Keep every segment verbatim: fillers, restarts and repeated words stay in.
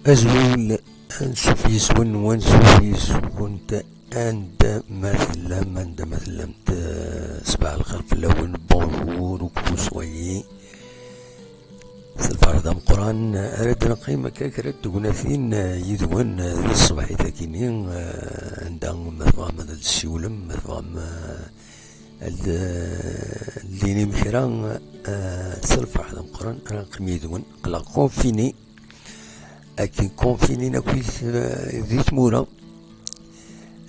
Azul, ansuf yes-wen, wansuf yes-went, anda ma tellam, anda ma tellamt, eh, ṣbaḥ lxir fell-awen, bonjour, où que vous soyez. S lferḥ d ameqqran ara d-neqqim akka kra n tegnatin, eh, yid-wen, eh, di tṣebḥit-agi-nni, eh, anda ma tebɣam ad d-tessiwlem, ma tebɣam, eh, ad, eh, d-tinim kra, eh, s lferḥ d ameqqran ara neqqim yid-wen. Aql-aɣ confinés akken, confinés akk di tmura.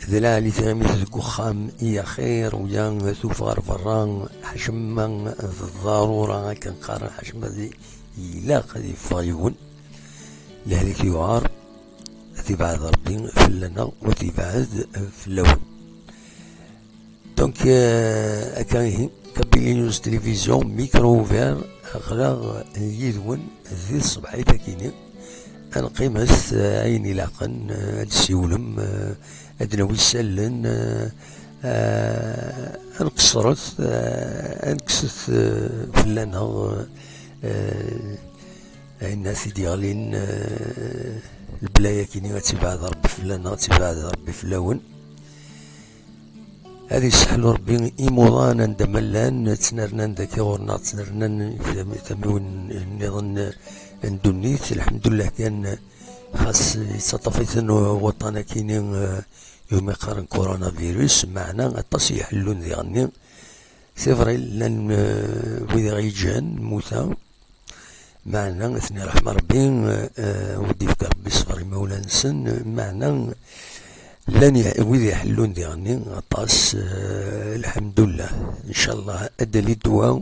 D lɛali tiɣimit deg uxxam i axir, uya tuf ɣer berra, ḥaca ma d ḍarura akken qqaren, ḥaca ma d ilaq ad yeffeɣ yiwen. Lehlak yuɛer, ad ibɛed Rebbi fell-aneɣ, u ad ibɛed fell-awen. Donc, euh, akka ihi, Kabylie News Télévision, micro ouvert, aql-aɣ yid-wen di tṣebḥit-agi-nni. Ad neqqimet, euh, ayen ilaqen, euh, ad d-siwlem, euh, ad d-nawi isallen, euh, euh, ad nqeṣṣret, euh, ad nekkset, euh, fell-aneɣ, euh, ayen ad t-id-yeɣlin, euh, lebla-yagi-nni, ad tibɛed Rebbi fell-aneɣ, ad tibɛed Rebbi fell-awen. Ad yesseḥlu Rebbi imuḍan anda ma llan, ttnernan dagi ɣur-neɣ, ttnernan tamiwin nniḍen n ddunit. Lḥemdullah kan, xas yettaṭṭaf-iten waṭṭan-akini, eh, iwumi qqaren coronavirus, meɛna aṭas i iḥellun diɣenni. C'est vrai, llan, eh, wid i ɣ-yeǧǧan, mmuta. Meɛna, ad ten-iṛḥem Ṛebbi, eh, u d-ifk Ṛebbi ṣṣber i imawlan-nsen, meɛna llan i-, wid iḥellun diɣenni aṭas, eh, lḥemdullah. Ncallah ad d-tali ddwa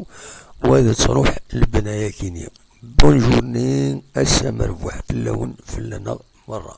u ad truḥ lebna-yagi-nni. Bonne journée, ass amerbuḥ fell-awen, fell-aneɣ merra.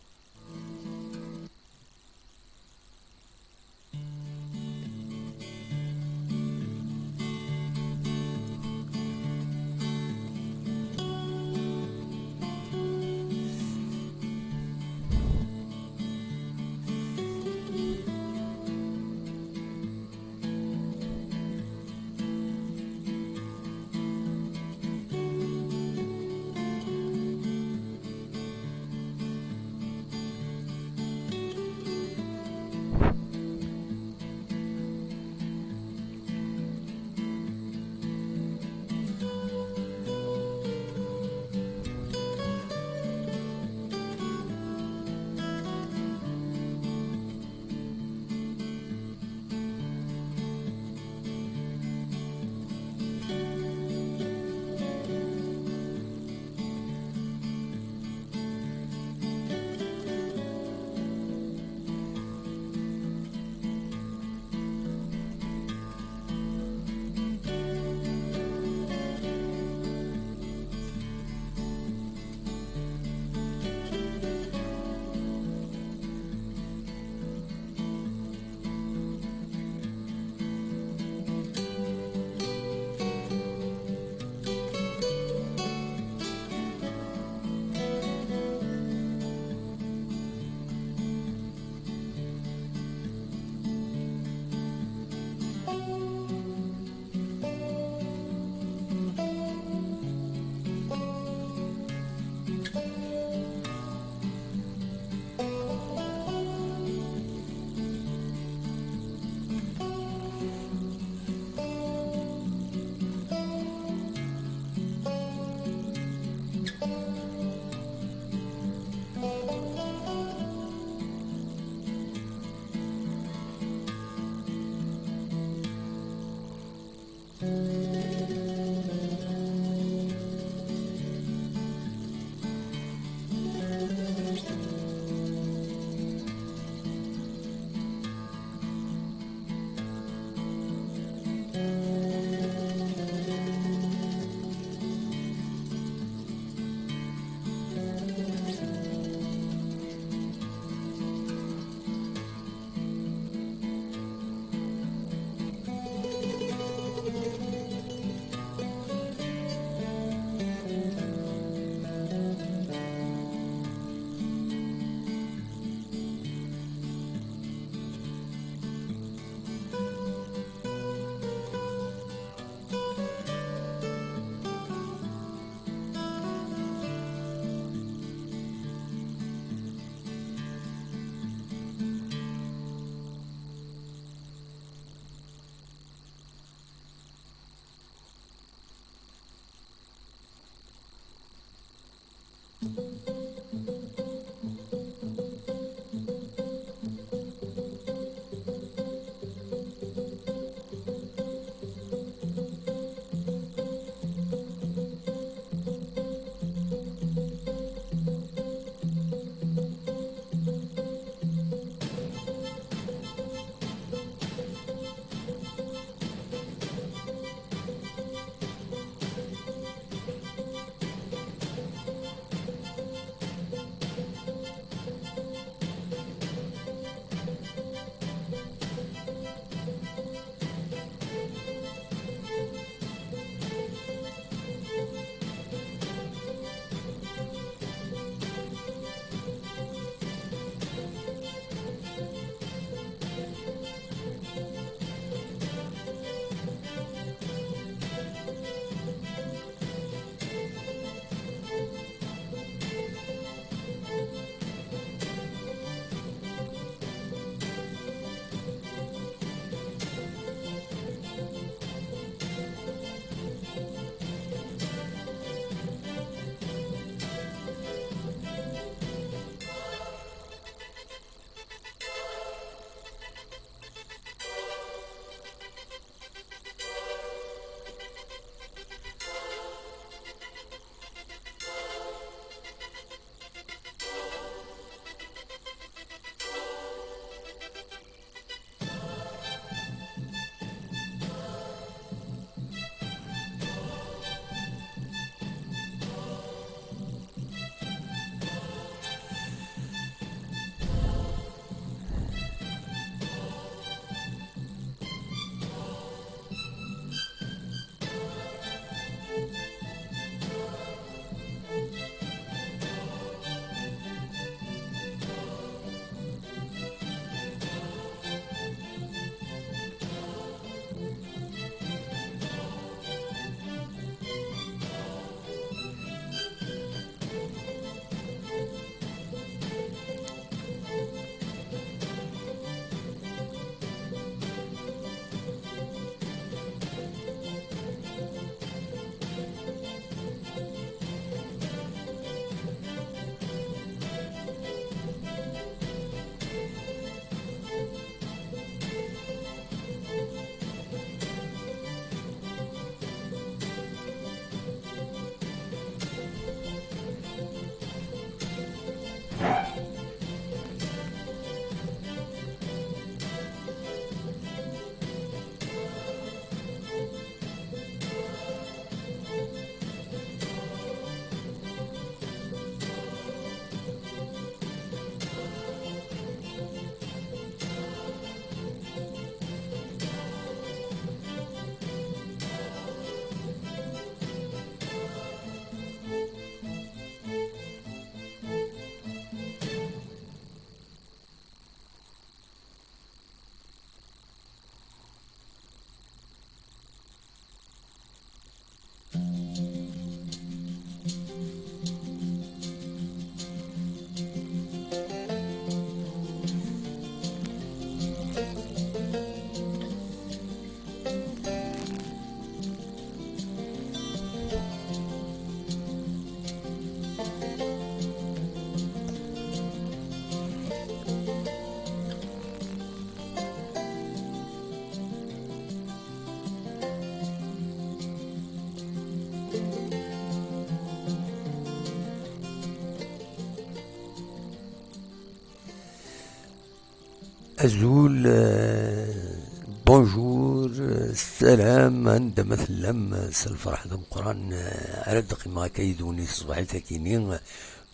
Azul, eh, bonjour, eh, salam, anda ma tellam, eh, s lferḥ d ameqqran, eh, ara d-qqimeɣ akka yid-wen i tṣebḥit-akini.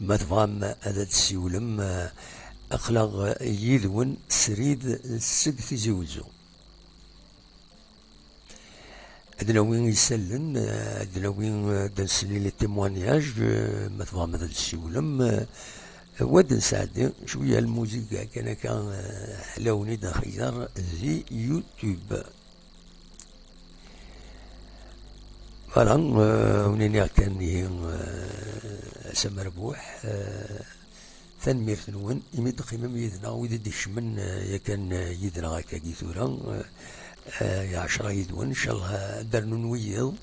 Ma tebɣam ad d-tessiwlem, eh, aql-aɣ yid-wen srid seg Tizi Wezzu. Ad nawi isallen, eh, ad nawi, eh, ad nsel i les témoignages, eh, ma tebɣam ad d-tessiwlem, eh, wa ad nsɛeddi cwiya lmuziga kan akka, eh, ḥlawen i d-nxeyyer di YouTube. Voilà, eh, wen-iniɣ kan ihi, eh, ass amerbuḥ, eh, tanemmirt-nwen imi d-teqqimem yid-neɣ, wid i d-ikecmen, eh, yakan, eh, yid-neɣ akkagi tura, eh, eh, ya ɛecra yid-wen, ncallah, eh, ad d-rnun wiyiḍ,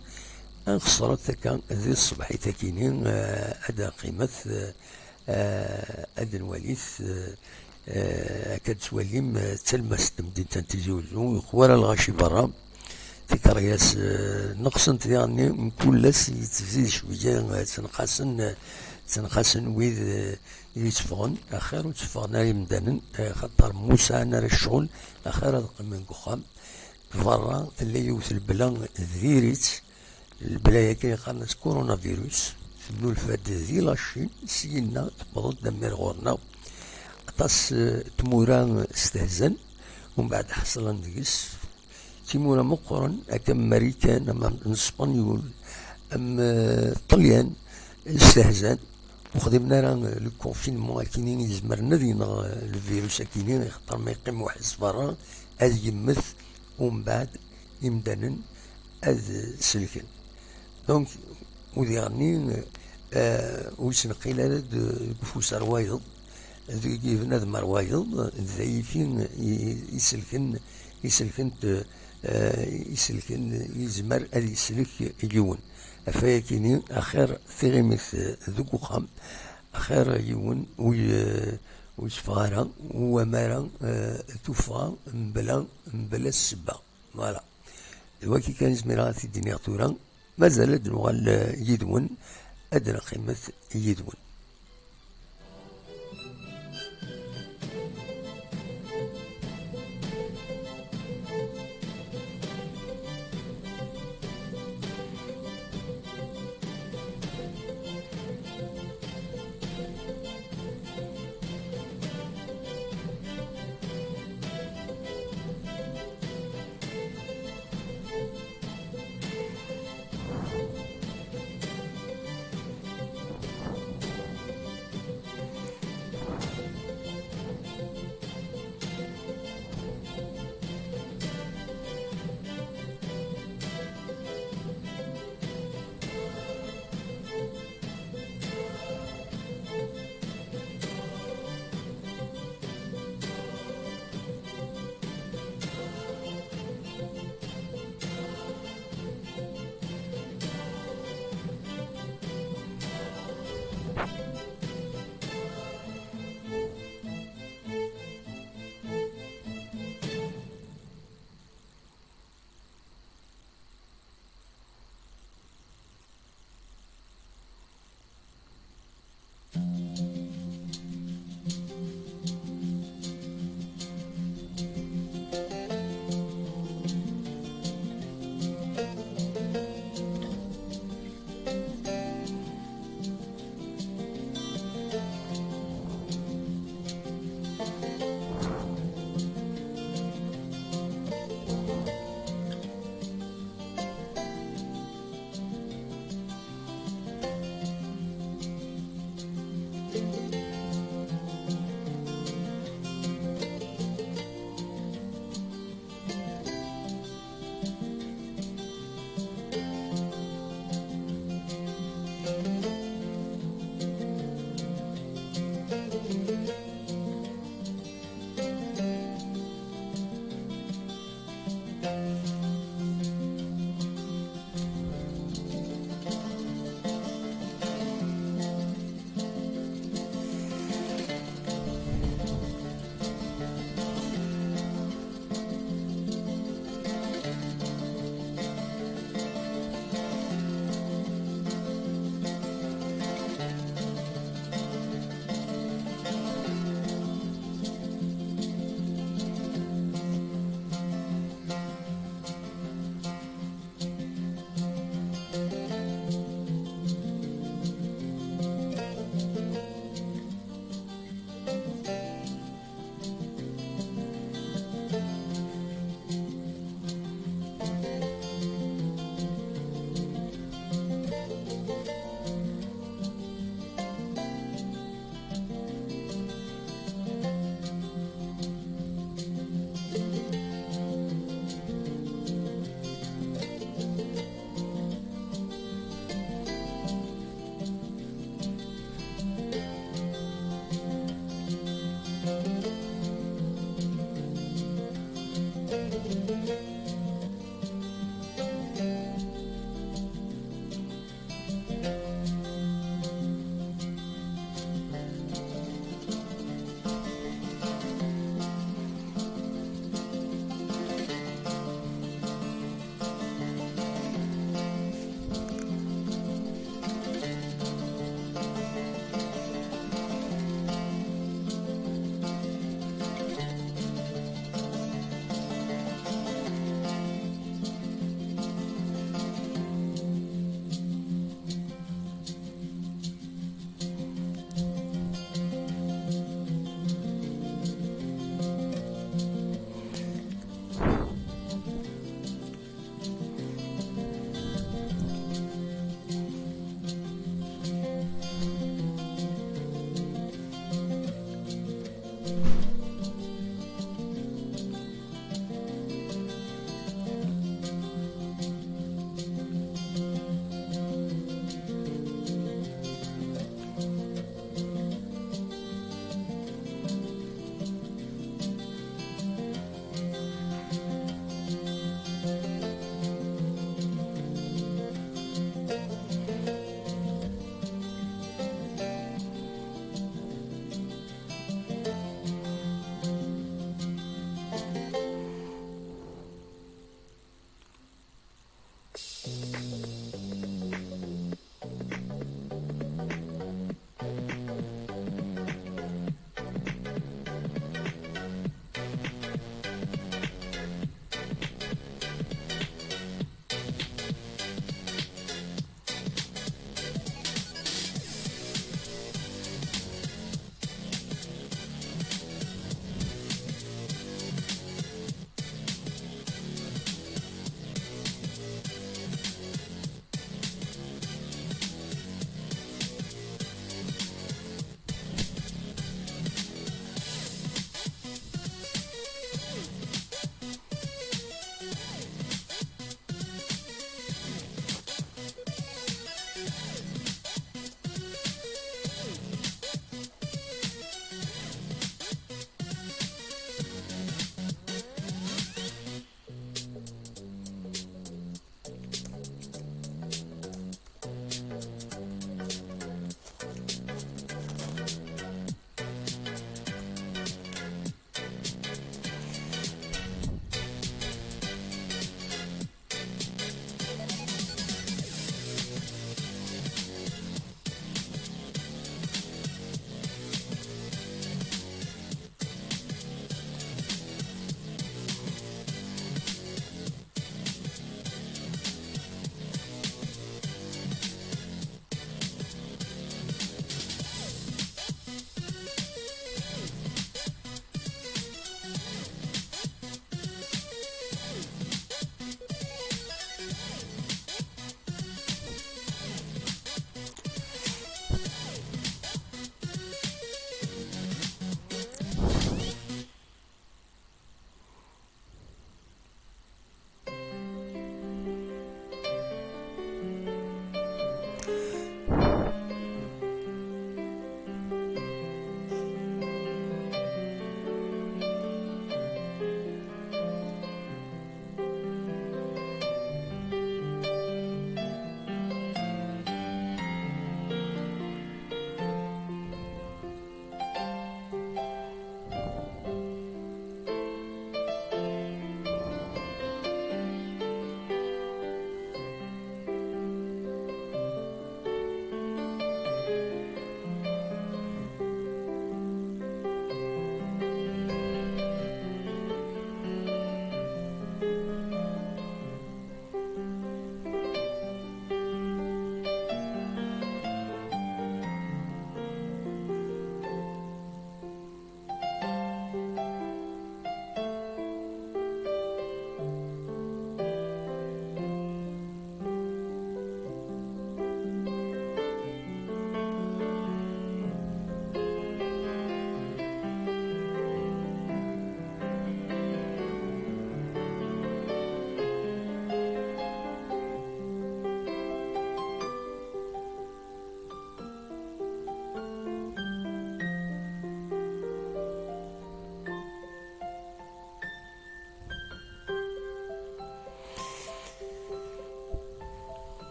ad nxeṣṣret akka di tṣebḥit-akini, eh, ad d-nqqimet, eh, eh, ad d-nwalit, eh, eh, akka d-twalim, eh, d talmast n temdint n Tizi Wezzu, yeqwa ara lɣaci berra. Tikeryas, eh, neqsent diɣenni, mkul ass yettzid cwiya, eh, ttenqasen, eh, ttenqasen wid, eh, yetteffɣen, axir ur tteffɣen ara imdanen, eh, xaṭer ma ur sɛan ara ccɣel, axir ad qqimen deg uxxam. Berra tella yiwet lebla diri-tt, lebla-yagi qqaren-as coronavirus, tennulfa-d di la Chine, syenna tewweḍ-d amir ɣur-neɣ. Aṭas, eh, tmura stehzan, umbeɛd ḥeṣlen deg-s. Timura meqqren, akka am Marikan, am, am Spenyul, am, eh, Ṭelyan, stehzan. Ur xdimen ara, eh, le confinement akini izemren ad ineɣ, eh, le virus akini, ixeṭṭer ma yeqqim weḥd-s berra, ad yemmet, umbeɛd imdanen ad selken. Donc, udiɣ-nni, eh, ur yettneqqil ara d-, deg ufus ar wayeḍ, deg yibnadem ar wayeḍ, d ayifi i, i, iselken, iselken, eh, iselken, yezmer ad yeslek yiwen. Ɣef wayakini, axir tiɣimit, eh, deg uxxam, axir yiwen ur y-, ur yetteffeɣ ara, ur wama ara, eh, tuffɣa mebla, mebla ssebba. Voilà. D wagi kan i zmireɣ ad t-id-iniɣ tura. Mazal ad nuɣal, eh, yid-wen, ad neqqimet yid-wen.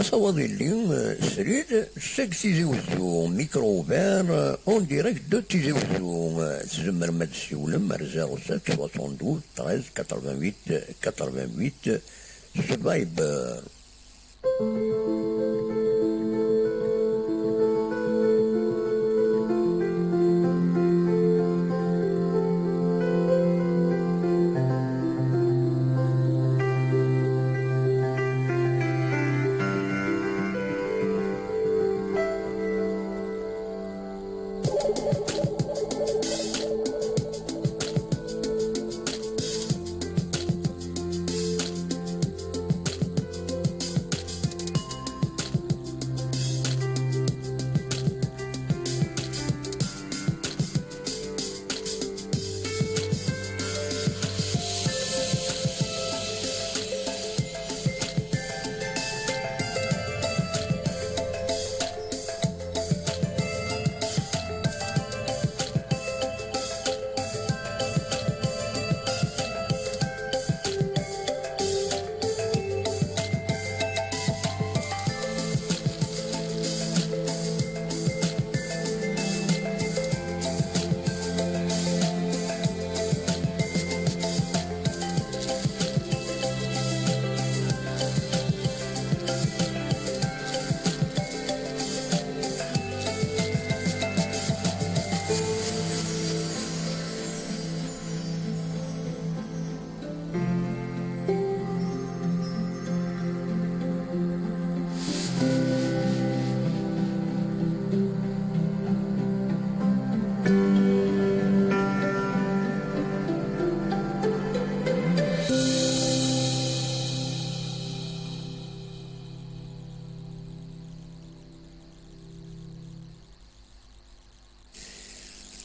Asawaḍ-illi, eh, srid, seg Tizi Wezzu, micro ouvert, eh, en direct de Tizi Wezzu. Eh, tzemrem ad tessiwlem ar zéro sept soixante-douze treize quatre-vingt-huit quatre-vingt-huit s Viber.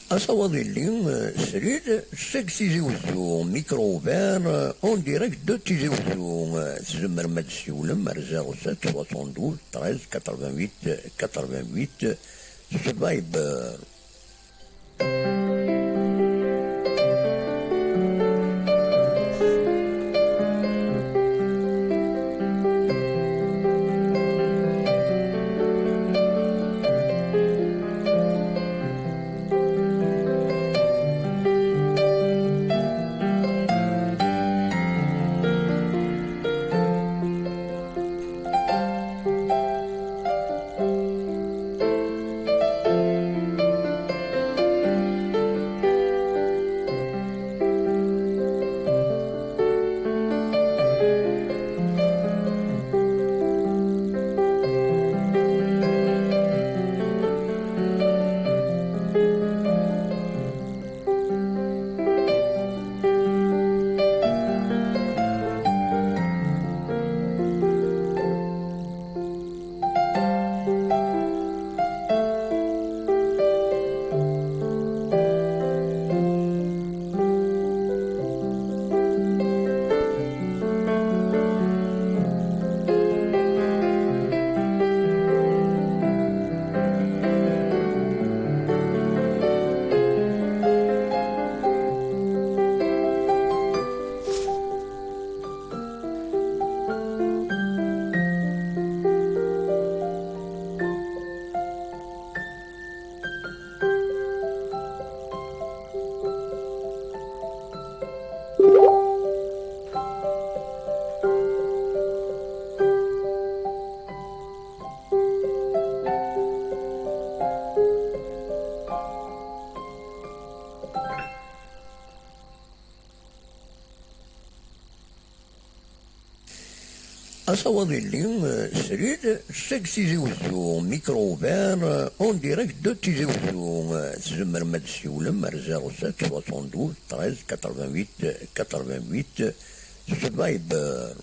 Asawaḍ-illi, eh, srid, seg Tizi Wezzu, micro ouvert, eh, en direct de Tizi Wezzu. Eh, tzemrem ad tessiwlem ar zéro sept soixante-douze treize quatre-vingt-huit quatre-vingt-huit s Viber. Asawaḍ-illi, eh, srid, seg Tizi Wezzu, micro ouvert, eh, en direct de Tizi Wezzu. Eh, tzemrem ad d-tsiwlem ar zéro sept soixante-douze treize quatre-vingt-huit quatre-vingt-huit s Viber.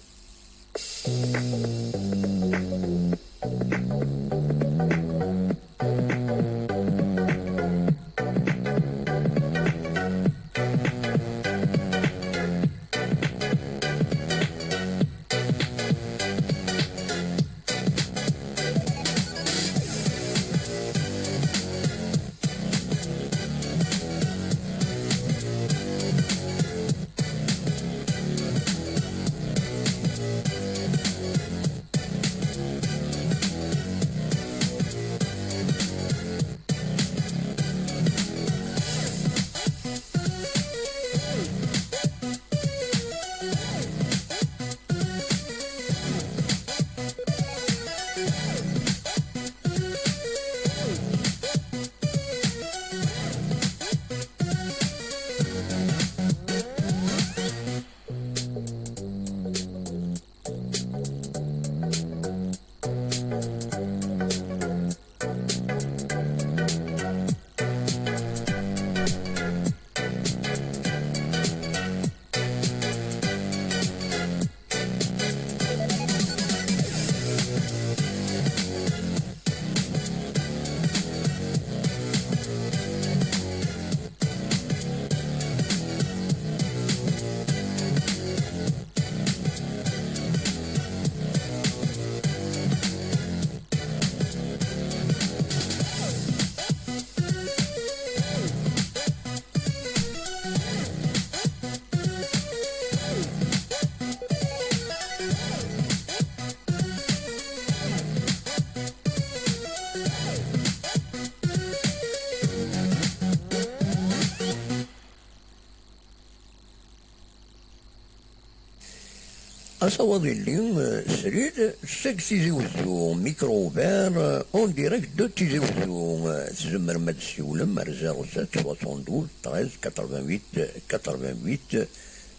Asawaḍ-illi, eh, srid, seg Tizi Wezzu, micro ouvert, eh, en direct de Tizi Wezzu. Eh, tzemrem ad d-tsiwlem ar zéro sept soixante-douze treize quatre-vingt-huit quatre-vingt-huit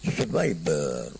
s Viber.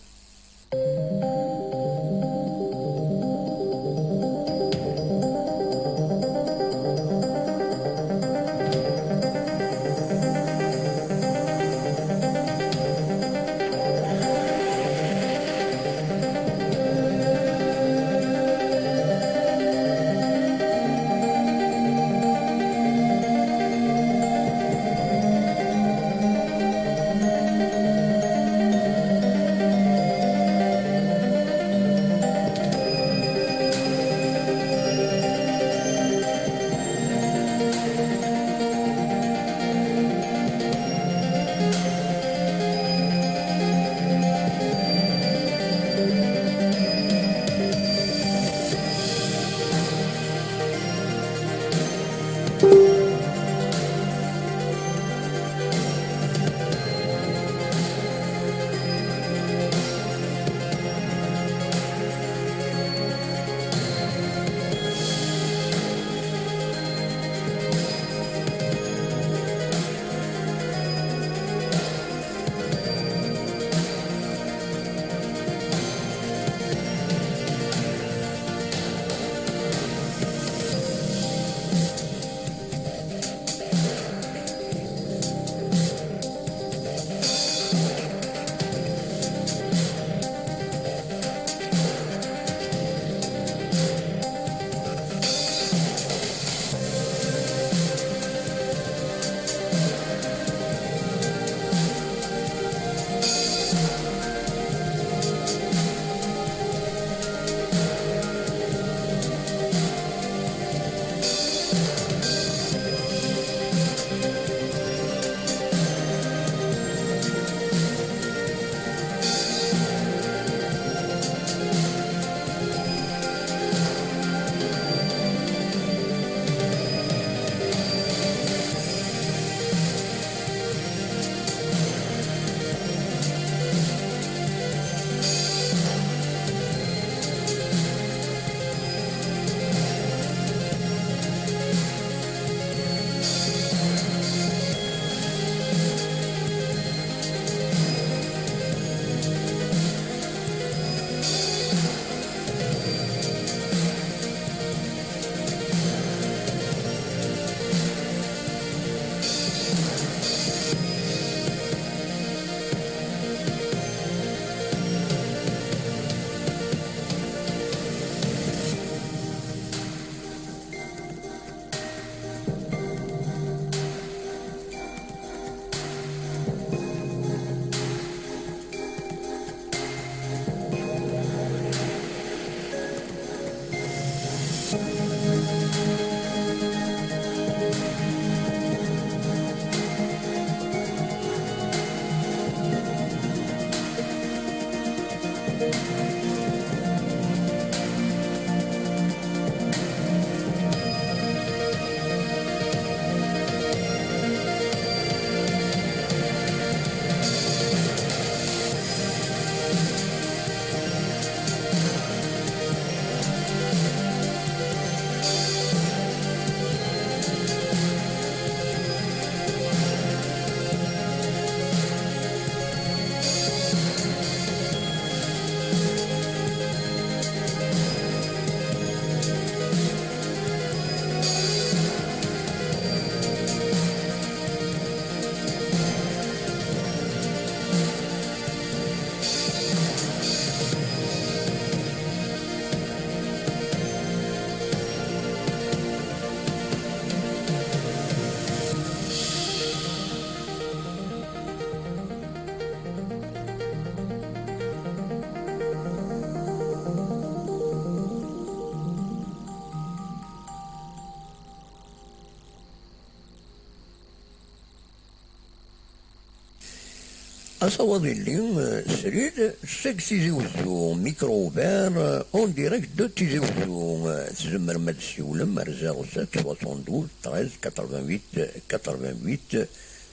Asawaḍ-illi, eh, srid, seg Tizi Wezzu, micro ouvert, eh, en direct de Tizi Wezzu. Eh, tzemrem ad tessiwlem ar zéro sept soixante-douze treize quatre-vingt-huit quatre-vingt-huit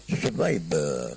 s Viber.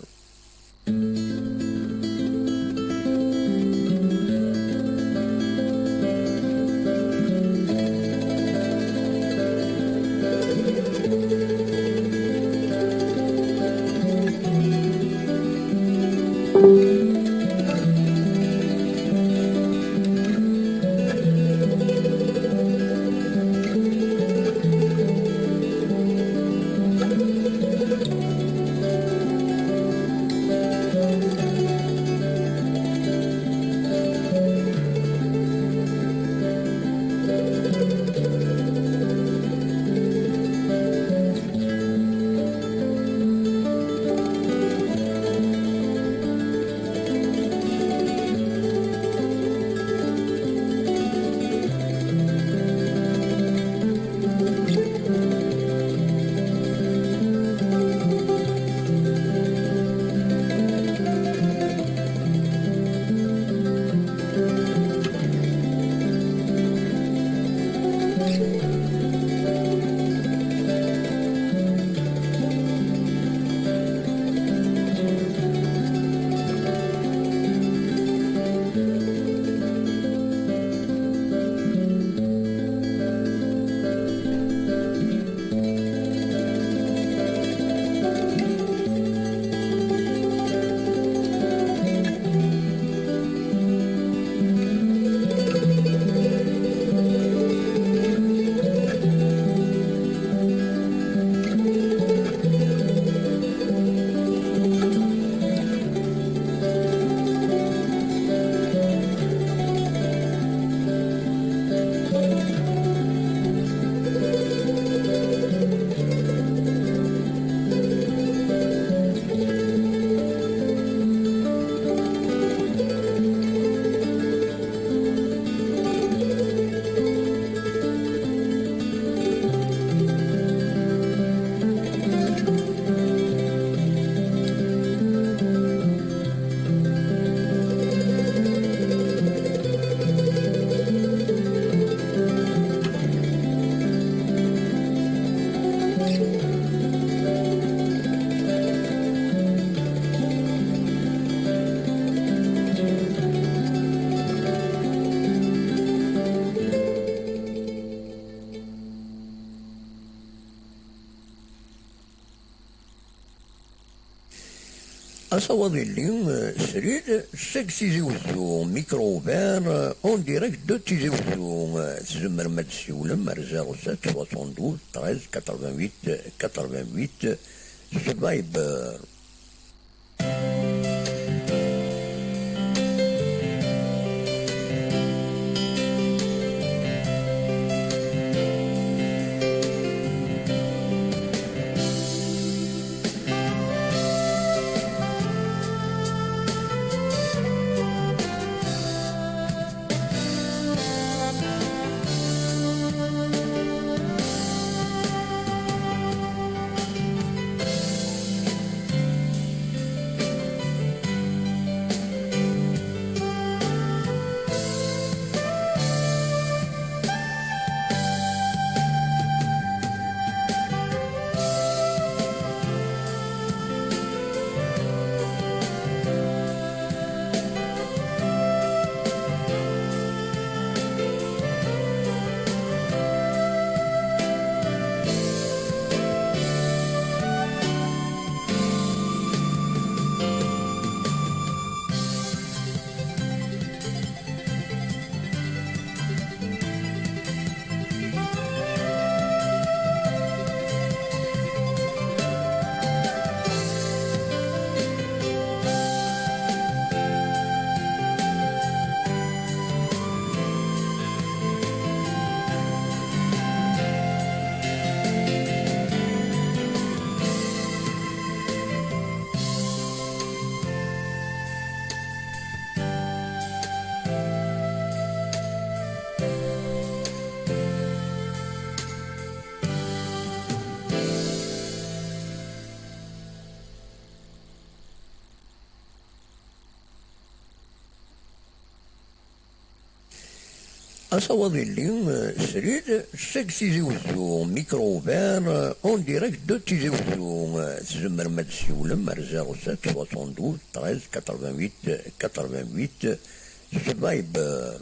Asawaḍ-illi, eh, srid, seg Tizi Wezzu, micro ouvert, eh, en direct de Tizi Wezzu. Eh, tzemrem ad tessiwlem ar zéro sept soixante-douze treize quatre-vingt-huit quatre-vingt-huit s Viber. Asawaḍ-illi, eh, srid, seg Tizi Wezzu, micro ouvert, eh, en direct de Tizi Wezzu. Eh, tzemrem ad tessiwlem ar zéro sept soixante-douze treize quatre-vingt-huit quatre-vingt-huit s Viber.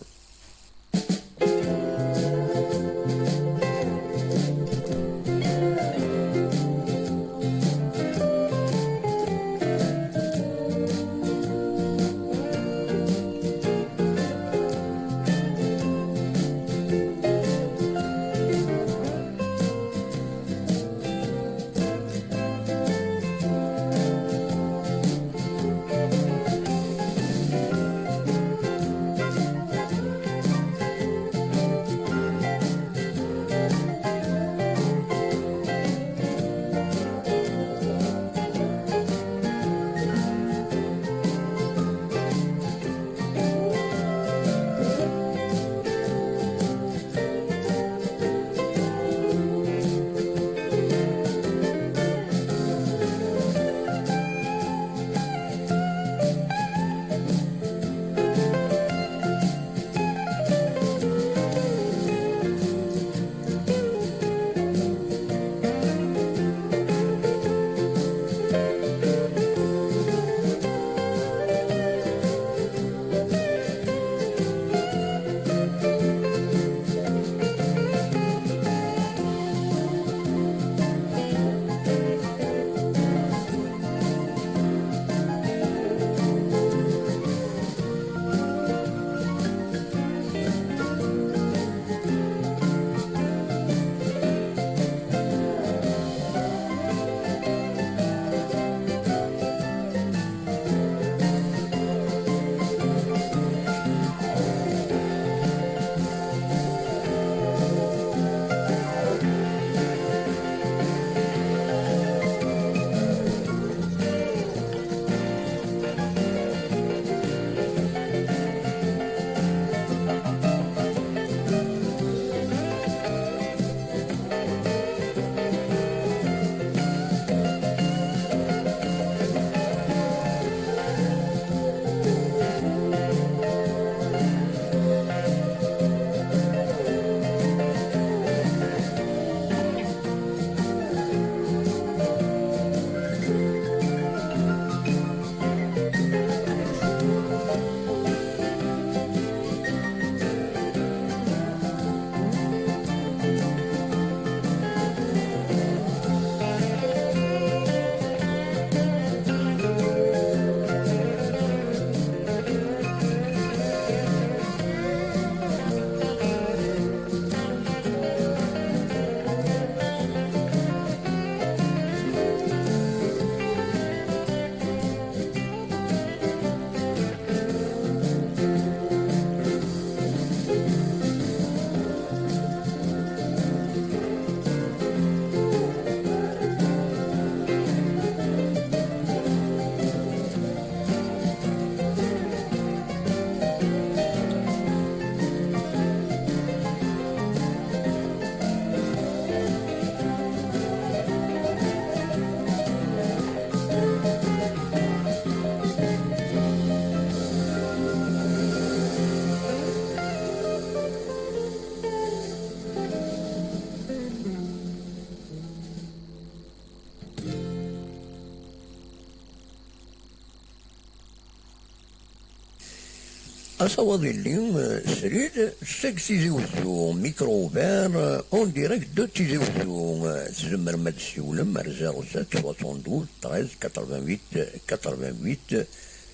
Asawaḍ-illi, eh, srid, seg Tizi Wezzu, micro ouvert, eh, en direct de Tizi Wezzu. Eh, tzemrem ad tessiwlem ar zéro sept soixante-douze treize quatre-vingt-huit quatre-vingt-huit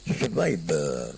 s Viber.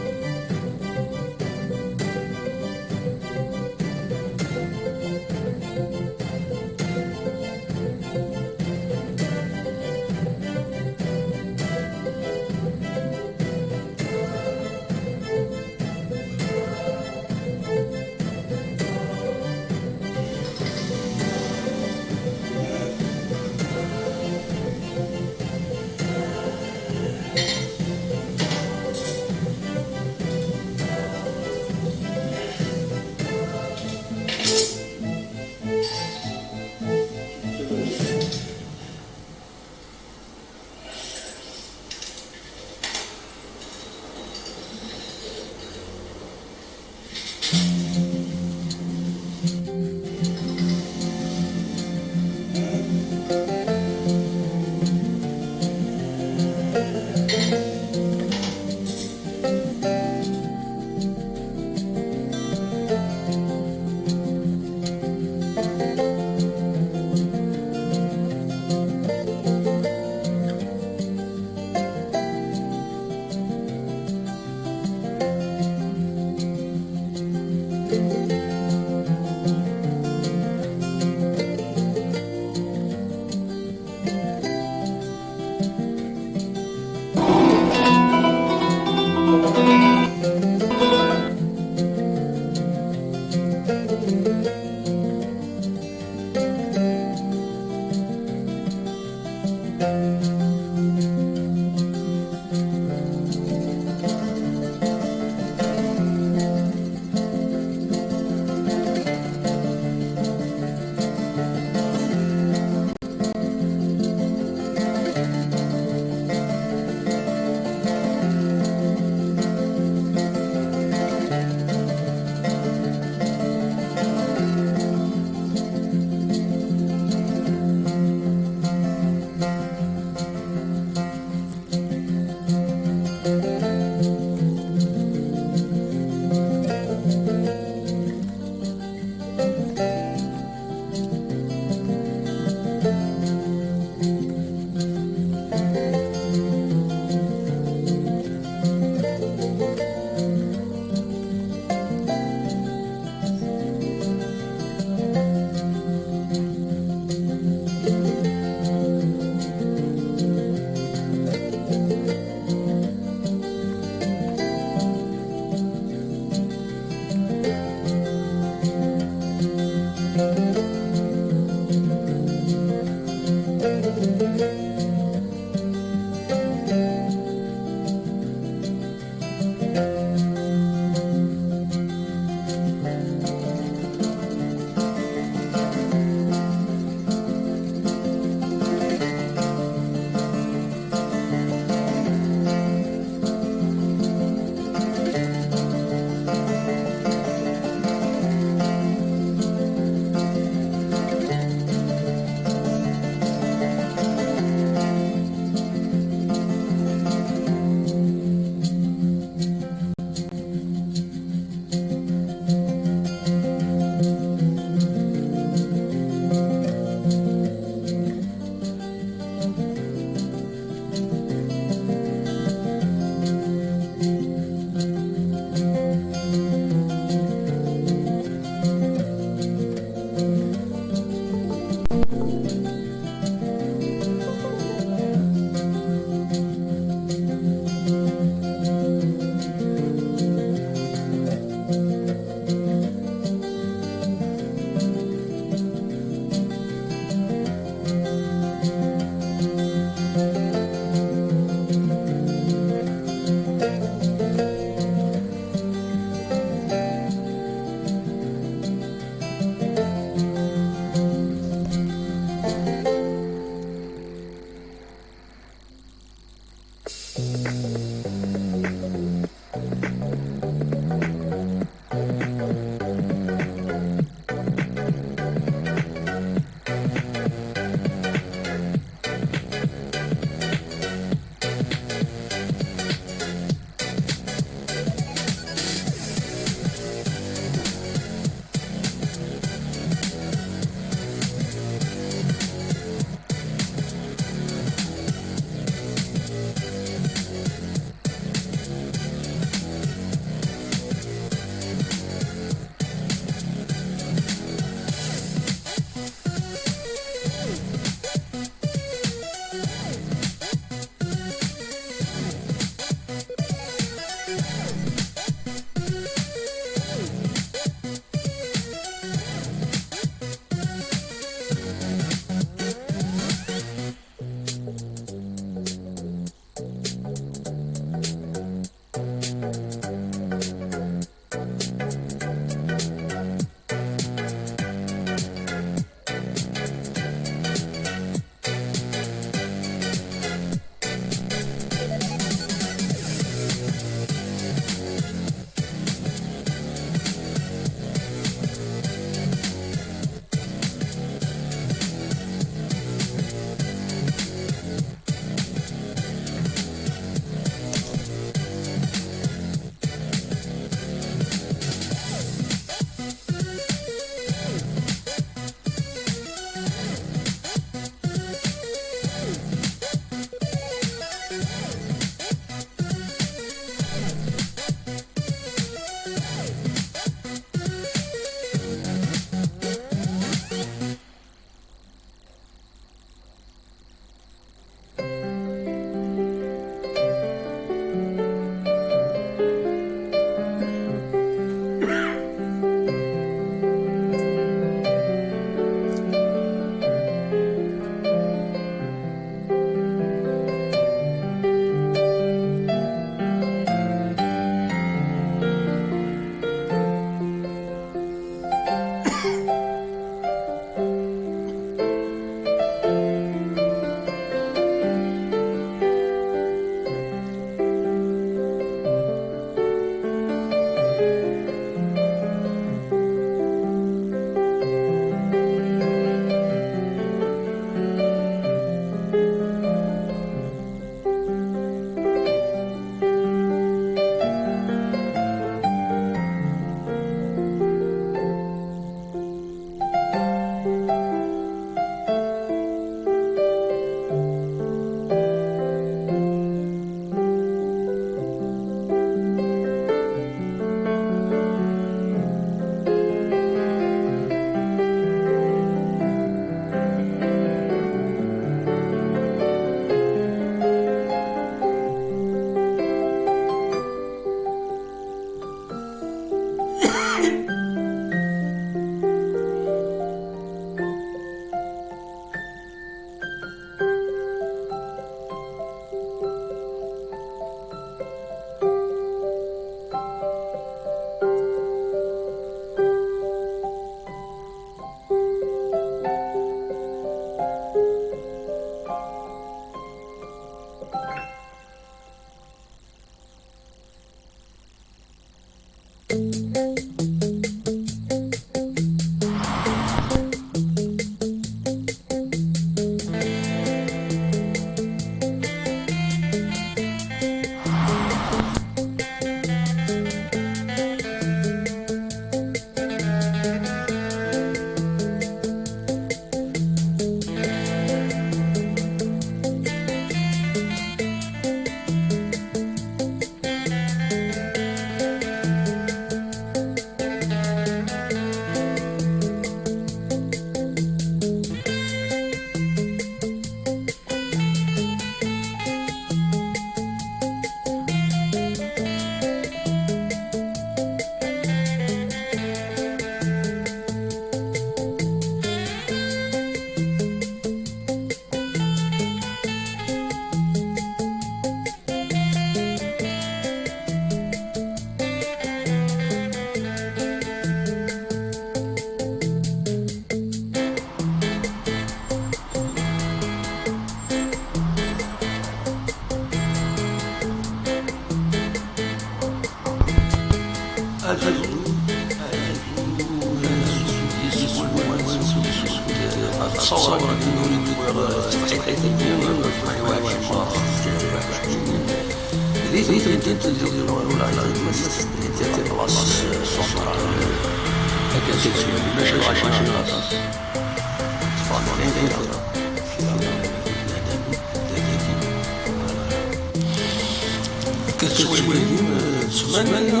Tettwalim, eh, ttmanya,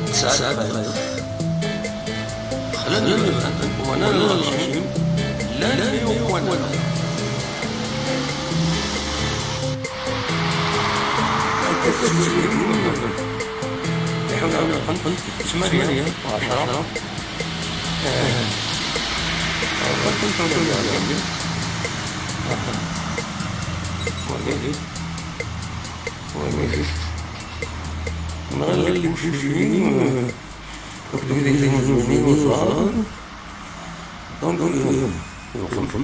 tesɛa dqayeq. Xlan lmedad, walan lɣaci, llan iwqwanen. Iḥuda ttmanya, ɛecra. Nɣil likuci, donc, donc, donc, donc,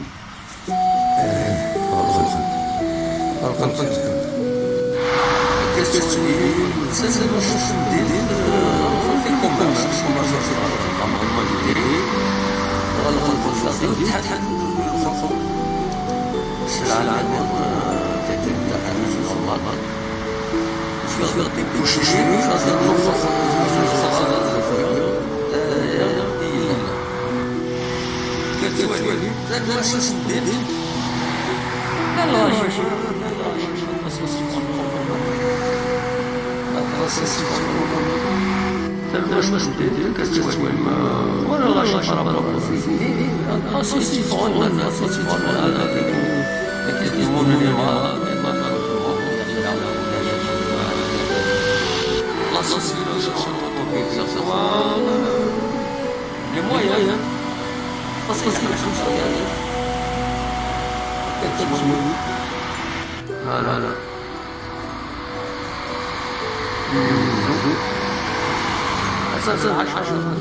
Les moyens. Parce que c'est comme ça. Voilà. Ça, c'est la chose.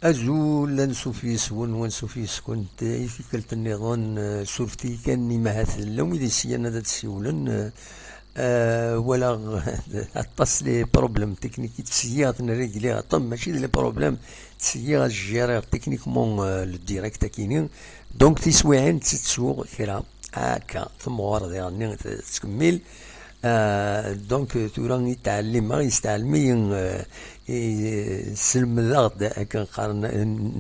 Azul, ansuf yes-wen, ansuf yes-kent i tikkelt nniḍen, eh, surfet-iyi kan, imahat llan wid yesyan ad d-siwlen, eh, eh, walaɣ aṭas les problèmes techniques i ttesyiɣ ad ten-régliɣ, aṭas mačči d les problèmes, ttesyiɣ ad jjiriɣ techniquement, eh, le direct akini. Donc tiswiɛin ttettuɣ kra akka, temɣer diɣenni tettkemmil. Eh, donc tura i ttɛellimeɣ, yestɛellem-iyi, eh, i-, selmed-aɣ-d, akken qqaren,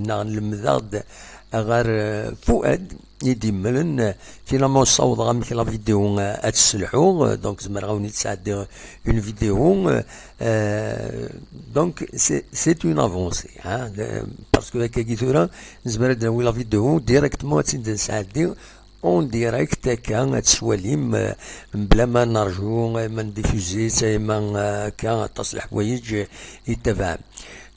neɣ lemdeɣ-d ɣer, eh, Fuad, i d-yemmlen, eh, finalement ssawḍeɣ amek la vidéo, eh, ad tesselḥu, eh, donc zemreɣ ad wen-id-sɛeddiɣ une vidéo, eh, eh, donc c'est, c'est une avancée, hein, de, parce que akkagi tura nezmer ad d-nawi la vidéo directement ad tt-id-nesɛeddi en direct akka ad tt-twalim, eh, mebla ma nerju, eh, ma ndiffuzi-tt, eh, ma, eh, akka aṭas leḥwayeǧ, eh, yettabaɛen.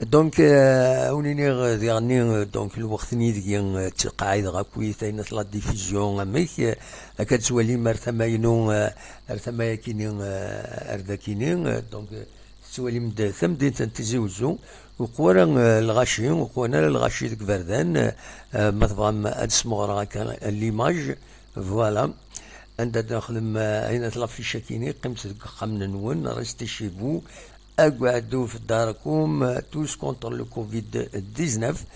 Donc, eh, ad wen-iniɣ, eh, diɣenni, eh, donc lweqt-nni deg-i, eh, ttqaɛideɣ akkit ayen at la diffusion amek, eh, akka ad twalim ar tama-inu, eh, ar tama-yakini, eh, ar dakini, eh, donc, eh, tettwalim-d tamdint n Tizi Uzzu, uqwa ara, eh, lɣaci, uqwan ara lɣaci deg iberdan, eh, ma tebɣam ad smeɣreɣ akka l'image, voilà. Anda ad nexdem, eh, ayen at l'affiche-akini, qqimet deg uxxam-nwen, restez chez vous, أقعدوا في داركم, tous contre le covid dix-neuf.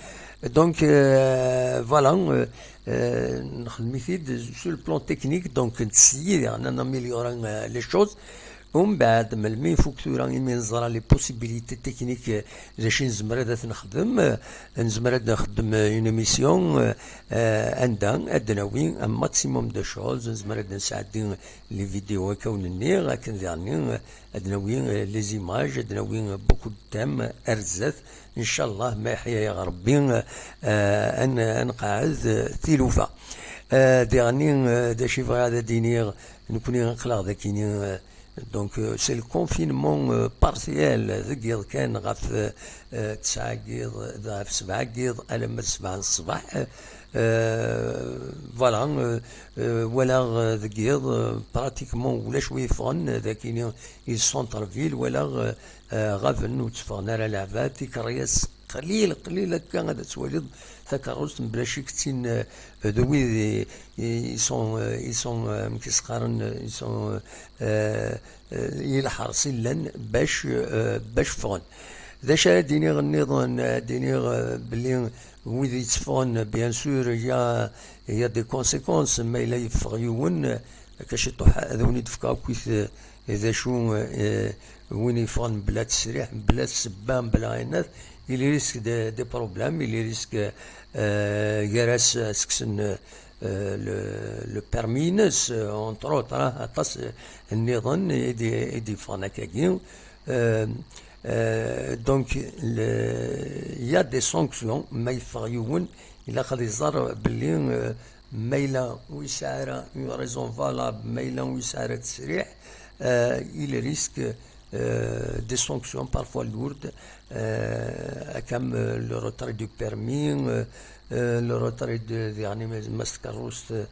Donc, euh, voilà, euh, euh, nexdem-it-id sur le plan technique, donc, nessyi, on améliore, euh, les choses. Umbeɛd, melmi ifuk tura, imi neẓra les possibilités techniques, euh, d acu i nezmer ad t-nexdem, euh, nezmer ad nexdem, euh, une émission, euh, euh, anda ad d-nawi un maximum de choses, nezmer ad nesɛeddi les vidéos akka wen-nniɣ, akken diɣenni, euh, ad nawi, euh, les images, ad nawi, euh, beaucoup de thèmes ar zdat. Ncallah, ma yeḥya-yaɣ Rebbi, euh, ad n-, ad nqeɛɛed, euh, tilufa. Euh, diɣenni, euh, d acu i bɣiɣ ad d-iniɣ, nekkni aql-aɣ dakini, euh, donc, euh, c'est le confinement, euh, partiel, deg yiḍ kan ɣef, euh, euh, tesɛa n yiḍ, ɣef sebɛa n yiḍ, alamma d sebɛa n ṣṣbeḥ. Euh, voilà, euh, euh, walaɣ, euh, deg yiḍ, euh, pratiquement ulac wi yeffɣen, euh, dakini i centre-ville, walaɣ, euh, euh, ɣaben ur tteffɣen ara leɛbad, tikerri-as qlil, qlil akka ad twaliḍ takerrust mebla ccek d tin, euh, de wid i, i, ils sont, euh, ils sont, euh, amek i s-qqaren, euh, ils sont, euh, euh, euh, i lḥers i llan bac, euh, bac ffɣen. D acu ara d-iniɣ nniḍen? Ad d-iniɣ, euh, belli wid yetteffɣen, bien sûr, il y a, il y a des conséquences, ma yella yeffeɣ yiwen, euh, akka ciṭuḥ ad wen-id-fkeɣ akkit, euh, d acu, euh, win yeffɣen mebla ttesriḥ, mebla ssebba, mebla ayenat, il risque des, des problèmes, il risque, euh, gar-as ad s-kksen, euh, le, le permis-ines, euh, entre autres, hein, aṭas, euh, nniḍen i d-, i d-yeffɣen akkagi. Euh, euh, donc, le, il y a des sanctions, ma yeffeɣ yiwen, ilaq ad iẓer belli, euh, ma yella ur yesɛi ara une raison valable, ma yella ur yesɛi ara ttesriḥ, euh, il risque, euh, des sanctions parfois lourdes, euh, comme, euh, le retrait du permis, euh, euh, le retrait de, diɣenni ma, ma s tkerrust, euh,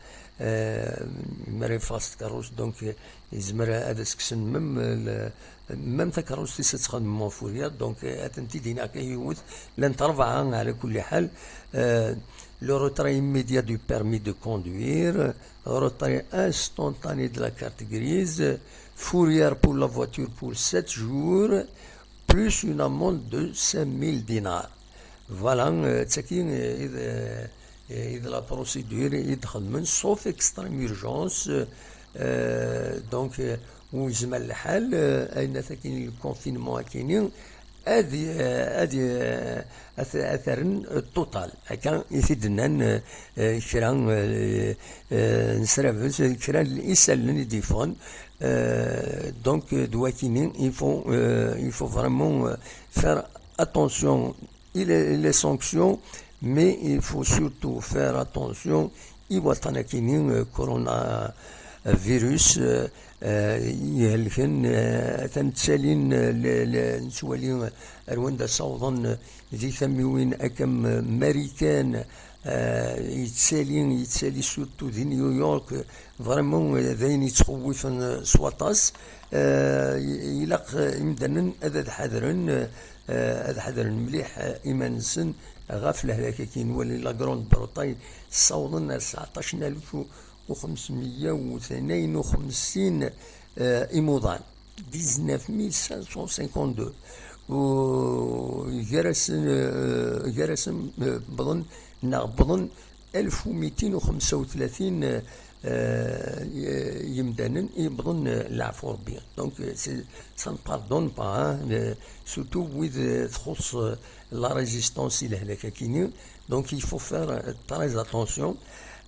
mi ara yeffeɣ s tkerrust, donc, euh, yezmer ad as-kksen même, euh, le, même takerrust-is ad txedmem en fourrière, donc, euh, ad tent-id-iniɣ kan yiwet, llant rebɛa, ɛla kulli ḥal, euh, le retrait immédiat du permis de conduire, retrait instantané de la carte grise, fourrière pour la voiture pour sept jours, plus une amende de cinq mille dinars. Voilà, euh, d tagi, euh, i d, euh, i d la procédure i d-xedmen, sauf extrême urgence, euh, donc, euh, ur yezmer lḥal, euh, ayen akini, le confinement akini, ad, euh, ad, euh, ad, ad t-rren, euh, total. Akka i t-id-nnan, euh, euh, kra, euh, euh, n srabes, kra n isallen i d-yeffɣen. Euh, donc, euh, d wakini, il faut, euh, il faut vraiment, euh, faire attention. Il est, les sanctions, mais il faut surtout faire attention i waṭṭan akini, euh, coronavirus, euh, euh, ihelken, euh, atan ttalin, euh, le, le, nettwali, euh, ar wanda ssawḍen, euh, di tamiwin akka m-, Marikan, euh, yettali, yettali surtout di New York, euh, vraiment, euh, d ayen yettxewwifen, euh, s waṭas. Euh, i-, ilaq, euh, imdanen ad, ad ḥadren, euh, euh, ad ḥadren mliḥ, euh, iman-nsen, Ɣef lehlak-agi n wali, la Grande-Bretagne ssawḍen ar tseɛṭac alef u xemsmeyya u tnayen u xemsin, eh, imuḍan, dix-neuf mille cinq cent cinquante-deux. U gar-asen, eh, gar-asen, eh, wwḍen, neɣ wwḍen alef u mitin u xemsa u tlatin, eh, eh, yemdanen i yewwḍen, eh, leɛfu Rebbi. Donc, eh, c'est, ça ne pardonne pas, hein, eh, surtout wid, eh, txuṣṣ, eh, la résistance i lehlak-akini. Donc, il faut faire, euh, très attention.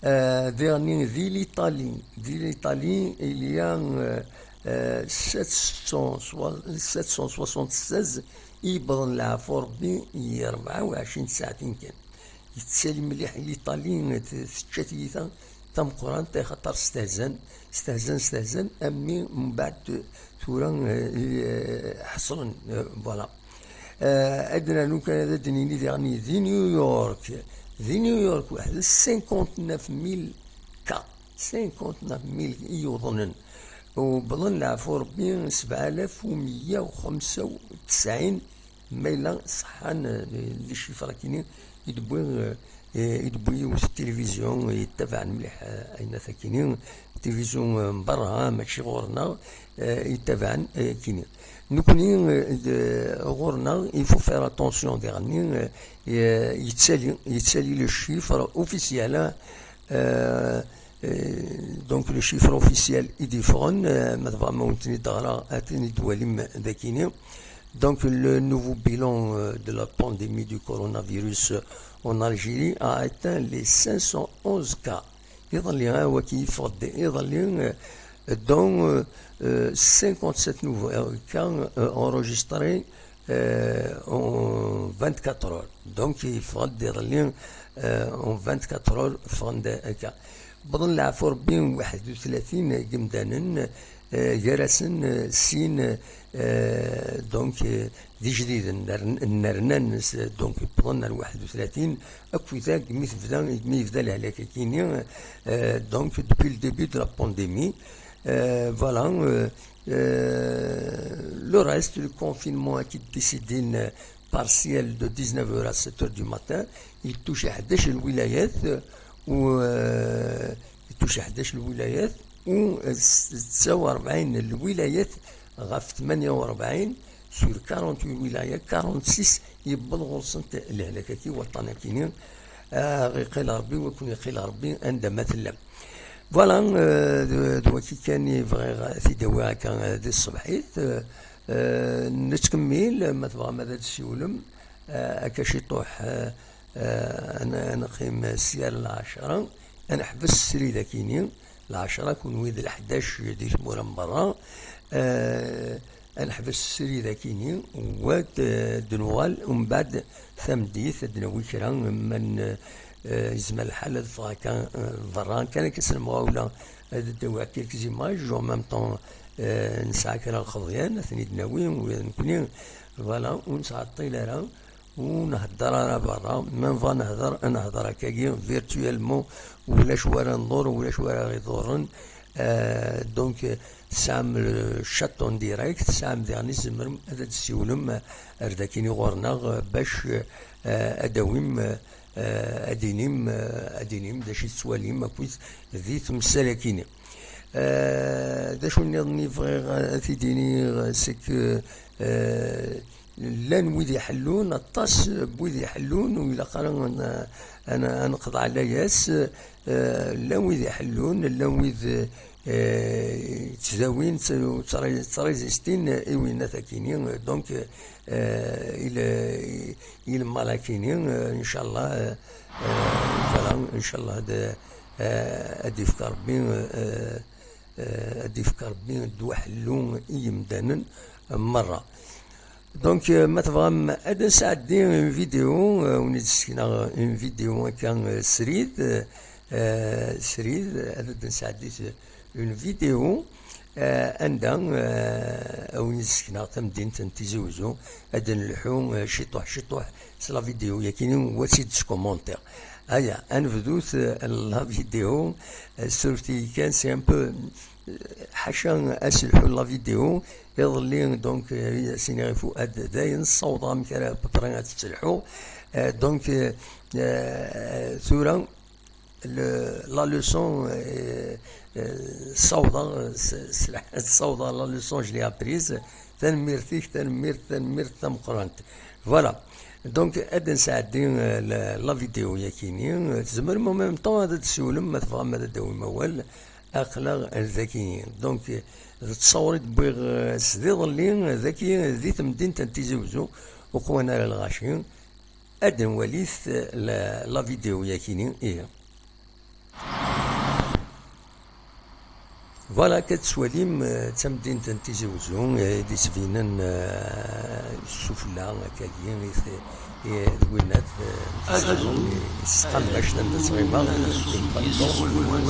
Euh, dernier, di l'Italie. Di l'Italie, il y a, euh, euh, sept cents, sept cent soixante-seize i yewwḍen leɛfu Rebbi i rebɛa u ɛecrin tsaɛtin kan. Yettali mliḥ l'Italie, t-, tečča tiyita tameqqrant, axaṭer stehzan, stehzan, stehzan, armi mbeɛd tura, eh, eh, ḥeṣlen, eh, voilà. Eh, ad nernu kan ad d-nini diɣen di New York, di New York weḥd-s cinquante-neuf mille cas, cinquante-neuf mille i yuḍnen, u wwḍen leɛfu Rebbi sebɛa alaf u meyya u xemsa u tesɛin, ma yella ṣeḥḥan, eh, les chiffres akini i d-wwi, eh, i d-wwi yiwet tilivizyu yettabaɛen mliḥ, eh, ayennat akini, tilivizyu, eh, n berra, eh, mačči ɣur-neɣ, eh, yettabaɛen, eh, akini. Nekni, eh, d-, ɣur-neɣ, il faut faire attention diɣenni, eh, eh, yettali, yettali le chiffre officiel, eh, eh, donc le chiffre officiel i d-yeffɣen, eh, ma tebɣam ad wen-ten-id-ɣreɣ, ad ten-id-twalim dakini. Donc, le nouveau bilan, euh, de la pandémie du coronavirus, euh, en Algérie a atteint les cinq cent onze cas. Iḍelli, ah, waki yeffeɣ-d iḍelli, euh, dont, euh, euh, cinquante-sept nouveaux, euh, cas, euh, enregistrés, euh, en vingt-quatre heures. Donc, yeffeɣ-d iḍelli, euh, en vingt-quatre heures, ffɣen-d, euh, cas. Wwḍen leɛfu Rebbi waḥed u tlatin n yimdanen, eh, gar-asen, eh, sin, eh, donc, eh, d ijdiden, nner-, nnernan, s-, donc, wwḍen ar waḥed u tlatin, akk wid mi tebda, mi yebda lehlak-agi-nni, eh, donc, depuis le début de la pandémie. Eh, voilà, eh, eh, le reste, le confinement a été décidé, eh, partiel de dix-neuf heures à sept heures du matin. Il touche ḥdac lwilayat, eh, u, eh, Ittuceḥ ḥdac lwilayat, u s-, setta u rebɛin lwilayat ɣef tmanya u rebɛin, sur quarante-huit wilayat, quarante-six yewweḍ ɣur-sent lehlak-agi, waṭṭan-agi-nni. Ah, ɣ-iqqil Rebbi, wa ken-iqqil Rebbi anda ma tellam. Voilà, euh, d, d waki kan i bɣiɣ ad t-id-awiɣ akka, euh, di tṣebḥit. Euh, euh, nettkemmil, ma tebɣam ad d-tessiwlem, euh, akka ciṭuḥ, euh, Eh, ad n-, ad neqqim sya ar lɛecṛa, ad neḥbes srid akini, lɛecṛa kunwi d leḥdac di tmura n berra, eh, ad neḥbes srid akini, u ad, eh, d-nuɣal, umbeɛd tameddit ad d-nawi kra, ma n-, eh, yezmer lḥal ad ffɣeɣ akka, eh, berra, kan akka s lemɣawla ad d-awiɣ quelques images, en même temps, eh, nesɛa kra n lxeḍyan, ad ten-id-nawi, ula d nekkni, voilà, ur nesɛeṭṭil ara. Ur nhedder ara berra, ma nebɣa nehder, ad nehder akkagi, virtuellement, ulac wara nḍur, ulac wara ɣ-iḍurren. Euh, donc, euh, tesɛam le chat en direct, tesɛam diɣen tzemrem ad d-tessiwlem, euh, ar dakini ɣur-neɣ, euh, bac, euh, ad d-tawim, euh, ad d-tinim, euh, ad d-tinim d acu i tettwalim akkit di temsal-akini. Euh, d acu nniḍen i bɣiɣ ad t-id-iniɣ, c'est que, euh, Llan wid iḥellun, aṭas n wid iḥellun, ur ilaq ara ad n-, ad n-, ad neqḍeɛ layas. Eh, llan wid iḥellun, llan wid, eh, yettdawin, tt-, ttṛi-, ttṛizistin i winnat akini. Donc, eh, i le-, i lemmal akini, eh, ncallah, eh, eh, voilà, ncallah ad, eh, ad d-ifk Rebbi, eh, eh, ad d-ifk Rebbi ddwa ḥellu i yemdanen merra. Donc, euh, ma tebɣam ad nesɛeddi une vidéo, euh, wen-d-sekneɣ une vidéo akka, euh, srid, euh, srid, ad d-nesɛeddi une vidéo, euh, anda, euh, wen-d-sekneɣ tamdint n Tizi Uzzu, ad d-nelḥu, euh, ciṭuḥ, ciṭuḥ, s la vidéo yakini, wa tt-id-skumentiɣ. Aya, ad nebdut, euh, la vidéo, euh, surti kan, c'est un peu, euh, ḥaca aselḥu n la vidéo, iḍelli, donc, euh, siniɣ i Fuad, dayen ssawḍeɣ amek ara à peu près ad tettelḥu. Euh, donc, euh, euh, tura, le, la leçon, euh, euh, ssawḍeɣ, s- s- ssawḍeɣ la leçon, je l'ai apprise. Tanemmirt-ik, tanemmirt, tanemmirt tameqqrant. Voilà. Donc, ad nesɛeddi, euh, la, la vidéo yakini. Tzemrem en même temps ad d-tessiwlem ma tebɣam ad d-tawim awal. Aql-aɣ daki. Donc, d ttṣawri d-wwiɣ, euh, sdiḍelli, daki, di temdint n Tizi Wezzu, uqwan ara lɣaci. Ad nwalit, eh, la, la vidéo yakini, ihi. Voilà, akka tettwalim, eh, d tamdint n Tizi Wezzu, eh, i d-yettbinen, eh, sufella, akkagi, i t-, i d winnat, eh, s tqammacet anda ttɣimaɣ,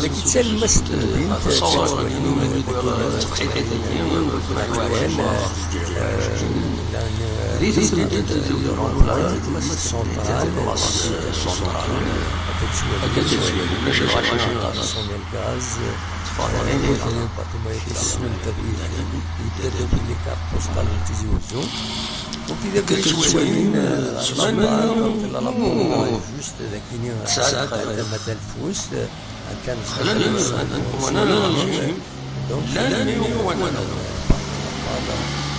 dagi d talemmast n temdint, eh, tettwalim, eh, dagi, eh, eh, Di temdint n Lirumpa, Central, Central, akka ttwalin, ulac lɣaci, ṭṭafen lgaz, teffeɣ lbaṭima-agi, tessnem tabyirt-agi, yedda-d akk les cartes postales n Tizi Wezzu. Donc, d abrid ttwalin, ttwalin, juste d akini, tama talfust, akka nesɛa. Donc, llan yiwen,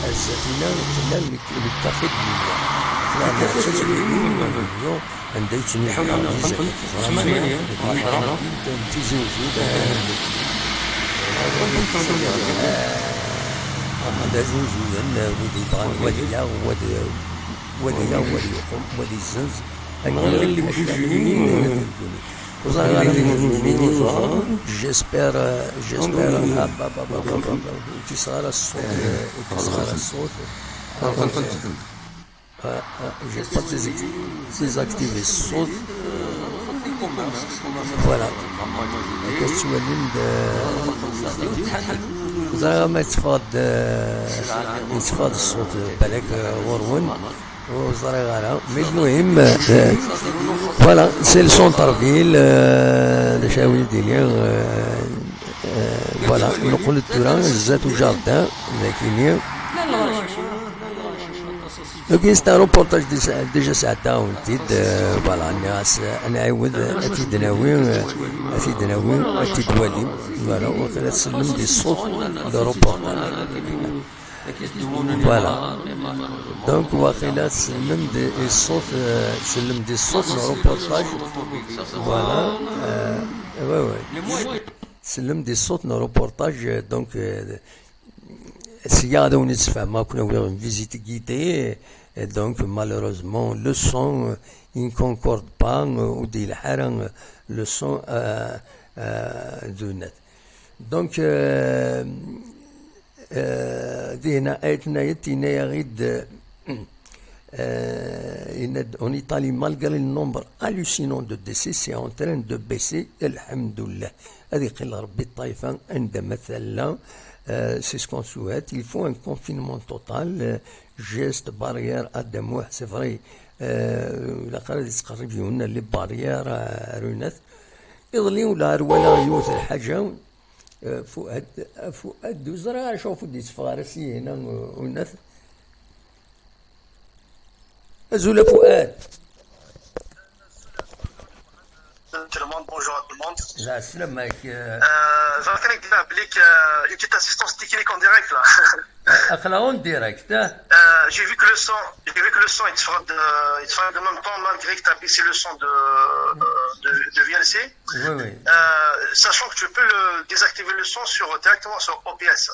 azzatina, llan le, le café de l'île. Llan le café de l'île, anda yettnadi Tizi Wezzu, d azuzuyen, wid yebɣan wad yaɣ, wad, wad yaɣ, wad yuqem, wad izzenz. Akken. Ur ẓriɣ ara ma d J'espère, euh, j'espère, ah, bah, bah, bah, bah, bah, bah, ur ttesseɣ ara ṣṣut, euh, ur ttesseɣ ara ṣṣut. Ah, ah, j'ai pas des ex-, désactivé ṣṣut. Voilà. Akka tettwalim d, ur ẓriɣ ma yetteffeɣ-d, euh, yetteffeɣ-d ṣṣut, balak, euh, ɣur-wen. Ur ẓriɣ ara. Mais lmuhim, euh, voilà, c'est le centre-ville, euh, d acu ara wen-d-iniɣ, euh, euh, voilà, neqqel-d tura zdat ujardin, d akini. Donc, c'est un reportage déjà, déjà sɛeddaɣ-wen-t-id, euh, voilà, nniɣ-as, euh, ad nɛiwed, ad t-id-nawi, euh, ad t-id-nawi, ad t-id-twalim, voilà, waqila tsellem di ṣṣut, le reportage. Voilà. Donc, waqila tsellem-d i ṣṣut, euh, tsellem-d i ṣṣut n reportage. Voilà. Euh, ouais, ouais. Tsellem-d i ṣṣut n reportage, euh, donc, euh, sya ad awen-id-sfehmeɣ, ad ken-awiɣ une visite guidée. Et donc, malheureusement, le son, euh, il ne concorde pas, euh, ur d-yelḥa ara, euh, le son, euh, euh, d unat. Donc, euh, Euh, dinna, ayt-nni, yenna-yaɣ-id, euh, yenna-d, en Italie, malgré le nombre hallucinant de décès, c'est en train de baisser, alḥemdullah. Ad iqqim Rebbi ṭṭaifa anda ma tella, euh, c'est ce qu'on souhaite. Il faut un confinement total, euh, geste barrière, Adda Muḥ, c'est vrai. Euh, ilaq ara ad yettqerrib yiwen les barrières, euh, ar unat. Iḍelli ula ar walaɣ yiwet lḥaǧa, Eh, Fuad, eh, Fuad, ur ẓriɣ ara acu ɣef ur d-yetteffeɣ ara syin, eh, unat. Azul a Fuad. Tout le monde, bonjour à tout le monde. Lɛeslama-k, eh. Euh, ẓriɣ kan ad k-d-iniɣ belli, euh, une petite assistance technique en direct, là. Aql-aɣ en direct, eh? Euh, j'ai vu que le son, j'ai vu que le son, il se fera de, il se fera en même temps, malgré que tu as baissé le son de, de, de V L C. Oui, oui. Euh, sachant que tu peux le, désactiver le son sur, directement sur O B S.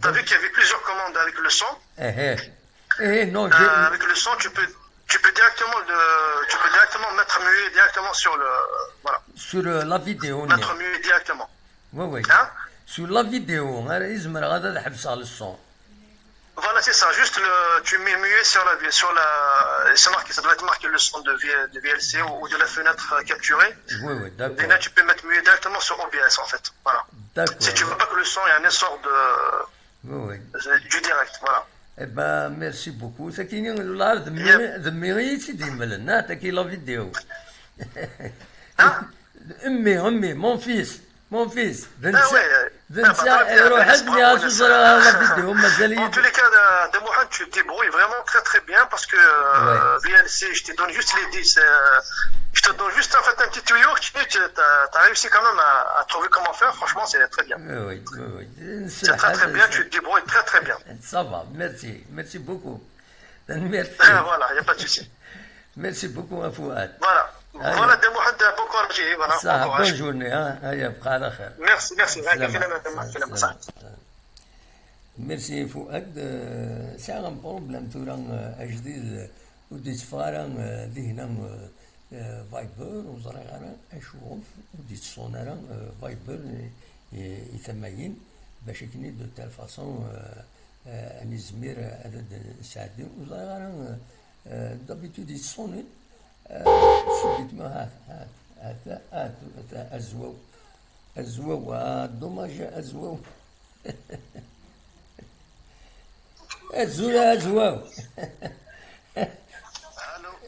T'as vu qu'il y avait plusieurs commandes avec le son. Eh, eh. Eh, non, j'ai... Euh, avec le son, tu peux, tu peux directement le, tu peux directement mettre muet directement sur le, voilà. Sur, euh, la vidéo, mettre muet directement. Oui, oui. Hein? Sur la vidéo, hein, izmer ad ḥebseɣ le son. Voilà, c'est ça. Juste le, tu mets muet sur la, sur la, c'est marqué, ça doit être marqué le son de V-, de V L C ou, ou de la fenêtre, euh, capturée. Oui, oui, d'accord. Et là, tu peux mettre muet directement sur O B S, en fait. Voilà. D'accord. Si tu veux pas que le son, il y a un essor de, oui, oui, euh, du direct, voilà. Eh ben, merci beaucoup. C'est qui nous l'a de mieux, de mieux ici, dis-moi, là, t'as qui la vidéo. Hein? Mmi, mmi, mon fils, mon fils, ah ouais, euh, Vincent, iruḥ-d mi as-ẓriɣ la vidéo, mazal-iyi. En tous les cas, euh, de Mohamed, tu te débrouilles vraiment très très bien parce que euh, V L C, je te donne juste les dix, euh, je te donne juste en fait un petit tuyau, tu tu- t'as as réussi quand même à, à trouver comment faire, franchement c'est très bien. Oui, oui, oui. C'est très très bien, tu te débrouilles très très bien. Ça va, merci, merci beaucoup. Merci. Euh, voilà, il n'y a pas de souci. Merci beaucoup, Fouad. Voilà. Voilà, de Mohamed, bon courage, voilà, bon courage. Bonne journée, hein. Merci, merci. Merci, Fouad. Sɛiɣ un problème tura, euh, ajdid, euh, ur d-yetteffeɣ ara, euh, dihna, euh, euh, Viber, ur ẓriɣ ara acuɣef ur d-yettṣun ara, euh, Viber i, i, i tamayin, bac akken de telle façon, euh, euh, ad nizmir ad d-nesɛeddi, ur ẓriɣ ara, euh, euh, d'habitude yettṣun-d, euh, subitement, ha, ha, ha, ha, ha, azwaw. Azwaw, ah, dommage, azwaw. Azul, azwaw.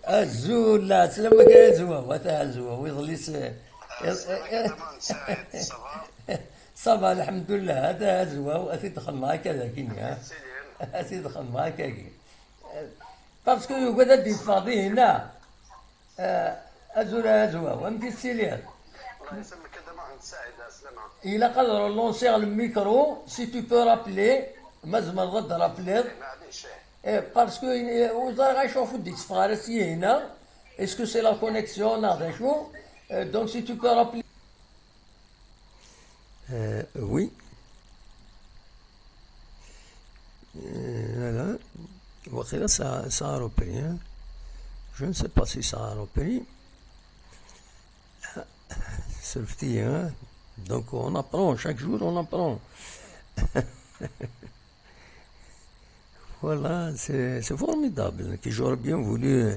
Azul, la, selamek a azwaw, ata azwaw, iḍelli s-, ça va, lḥemdullah, ata azwaw, a t-id-xedmeɣ akka dagi, ha? A t-id-xedmeɣ akka dagi. Parce que yugad ad d-yeffeɣ dihin, ha? Eh, azul a Azwaw, amek i tettiliḍ? Ilaq ad relansiɣ le micro, si tu peux rappeler, ma tzemreḍ ad d-rappeler. Eh, parce que, eh, ur ẓriɣ acu ɣef ur d-yetteffeɣ ara syihin-a. Est-ce que c'est la connexion neɣ d acu? Eh, donc si tu peux rappeler. Euh, oui. Euh, voilà. Waqila ça, ça a repris, hein. Je ne sais pas si ça a repris. Ah, surfti, hein. Donc on apprend, chaque jour on apprend. Voilà, c'est, c'est formidable. Que j'aurais bien voulu, euh,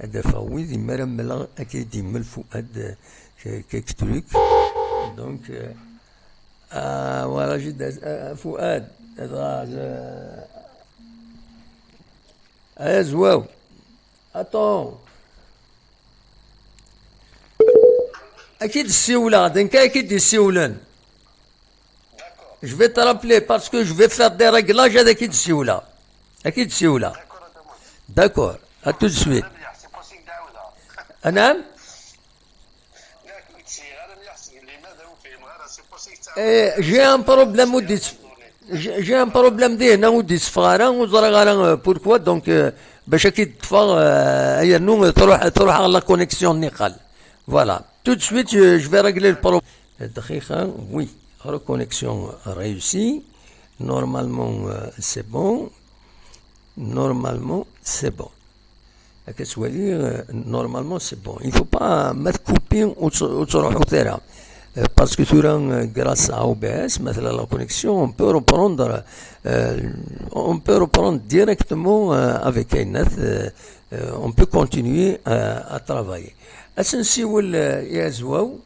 ad afeɣ wid imi ara mmleɣ, akka i d-yemmel Fouad, euh, que-, quelques trucs. Donc, euh, ah, voilà, j'ai des, euh, Fouad, euh, Azwaw. Attends. Ad k-id-ssiwleɣ, d nekk ad k-id-issiwlen. Je vais te rappeler parce que je vais faire des réglages, ad k-id-ssiwleɣ. Ad k-id-ssiwleɣ. D'accord, à tout de suite. Anam? Eh, j'ai un problème ur d-yettef-, j'ai, j'ai un problème dihin ur d-yetteffeɣ ara, ur ẓriɣ ara, euh, pourquoi, donc, euh, bac ad k-id-ṭṭfeɣ, euh, yernu, euh, truḥ, truḥ la connexion niqal. Voilà. Tout de suite, je, je vais régler le problème. Dqiqa, oui, reconnexion réussie. Normalement, euh, c'est bon. Normalement, c'est bon. Akka tettwali, euh, normalement, c'est bon. Il faut pas ma tkupi ur tt-, ur ttruḥut ara. Euh, parce que tura, euh, grâce à O B S, ma tella la connexion, on peut reprendre, euh, on peut reprendre directement, euh, avec Aynat, euh, euh, on peut continuer, euh, à travailler. Ad s-nsiwel, euh, i Azwaw,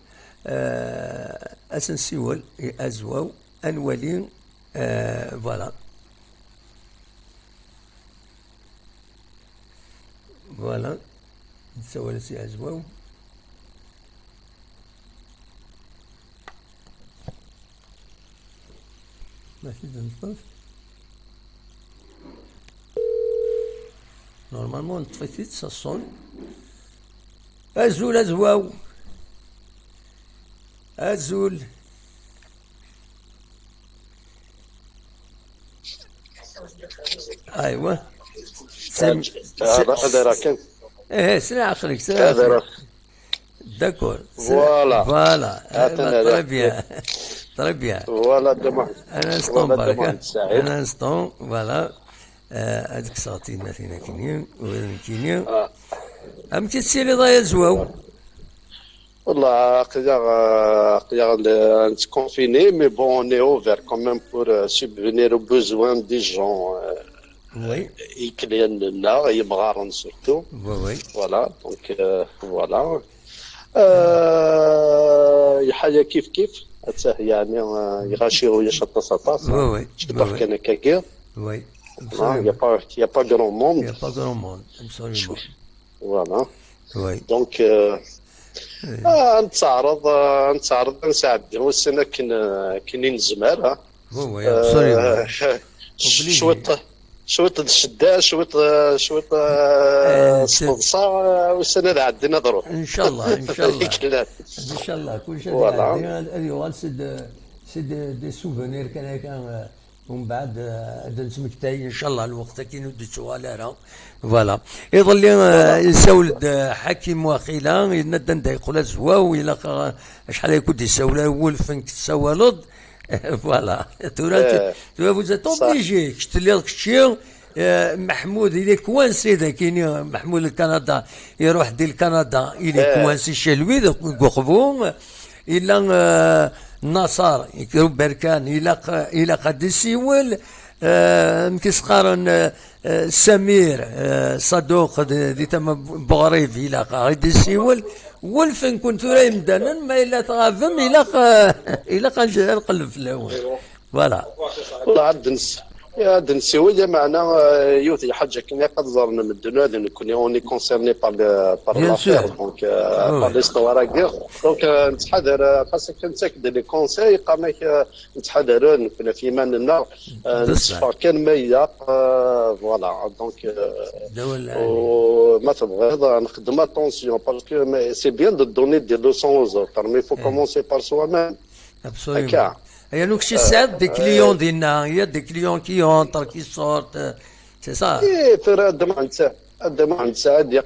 euh, ad s-nsiwel i Azwaw, ad nwali, euh, voilà. Voilà. Nessawel-as i Azwaw. Ma t-id-neṭṭef. Normalement, neṭṭef-it-id s ṣṣun. Azul, Azwaw. Azul. Aywa. Ad ara kan. Eh, sla aql-ik, sla aql-ik. D'accord. Voilà. Voilà. Eh, très bien. Très bien. Voilà, demain. Un instant, voilà, baraka. Un instant, voilà. Euh, ad kkseɣ tiyemmatin akkenni, ur nekkini. Ah. Amek i tettiliḍ ay Azwaw? Wallah, aql-aɣ, aql-aɣ nettconfiné, mais bon, on est ouvert quand même pour, euh, subvenir aux besoins des gens, euh, oui. Ikliyen-nneɣ, yemɣaren surtout. Oui, oui. Voilà, donc, euh, voilà. Euh, lḥaya kif kif, attah, yeɛni, euh, lɣaci ulac aṭas aṭas. Oui, oui. Cebbeḥ kan akkagi. Oui. Ah, il y a pas, il y a pas grand monde. Il y a pas grand monde, absolument. Voilà. Oui. Donc, euh, Ah, ad nettaɛreḍ, ah, ad nettaɛreḍ ad nesɛeddi ussan akken, ah, akken i nezmer, ah. Oui, oui, absolument. Ah, c- Obligé. Cwiṭ, cwiṭ d ccedda, cwiṭ, ah, cwiṭ, ah, Eh, s teḍsa, ah, ussan ad ɛeddin ad ruḥen. Inchallah, inchallah. Inchallah, kullec ad Voilà. Iɛeddi, ad, ad yuɣal c'est de, c'est de, des souvenirs kan akka, eh, umbeɛd, eh, ad nettmektay, inchallah, lweqt-agi ur d-ittuɣal ara. Voilà. Iḍelli, eh, yessawel-d, eh, Ḥakim Waxila, yenna-d anda yeqqel azwaw, ilaq, eh, acḥal ay kud-yessawel, wulfen k-tessawaleḍ. Voilà. Tura, eh, tura vous êtes obligé, kečč telliḍ kečči, eh, Maḥmud, il est coincé dagini, Maḥmud le Canada, iruḥ di le Canada, il est coincé chez lui, deg uqbu. Ila, eh, Naṣer, Berkan, ilaq, ilaq ad d-isiwel, eh, amek i s-qqaren, eh, eh, Samir, eh, Saduq, di, di tama n Buɣrib, ilaq ad d-isiwel. Wulfen-kun tura imdanen, ma yella tɣabem, ilaq, eh, ilaq ad nj-, ad nqelleb fell-awen. Voilà. Ad nsiwel, lameɛna, eh, yiwet lḥaǧa kan ilaq ad ẓren medden, ula d nekkni, on est concerné par le, par l'affaire, donc, euh, par l'histoire-agi. Donc, euh, nettḥadar, euh, xas akken nettak-d les conseils, qqaren-ak, euh, nettḥadar, euh, nekkni ɣef yiman-nneɣ, euh, netteffeɣ kan ma ilaq, euh, voilà. Donc, euh, ma tebɣiḍ, euh, nxeddem attention, parce que, mais c'est bien de donner des leçons aux autres, mais il faut commencer par soi-même. Absolument. Akka. Il y a des clients dinna, il y a des clients qui entrent, qui sortent, euh, c'est ça. Eh, tura ad d-, ad d-, ad d-,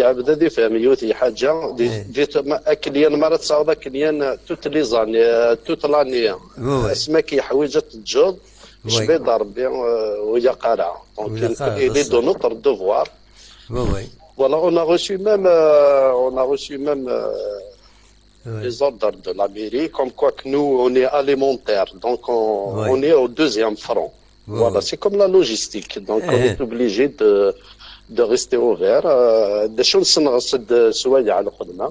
ad d-, ad yefhem yiwet lḥaǧa, di, di, ma, akliyan, mi ara tesɛuḍ akliyan, euh, toutes les années, euh, toute l'année. Oui, oui. Asmi akka yeḥwiǧ ad teǧǧeḍ, oui, icba-d Rebbi, euh, ur ilaq ara. Donc, il est de notre devoir. Oui, oui. Voilà, on a reçu même, euh, on a reçu même, euh, les ordres de la mairie, comme quoi que nous, on est alimentaire, donc on, on est au deuxième front. Voilà, c'est comme la logistique, donc on est obligé de, de rester ouvert. Euh, d acu nessenɣes-d sswayeɛ n lxedma.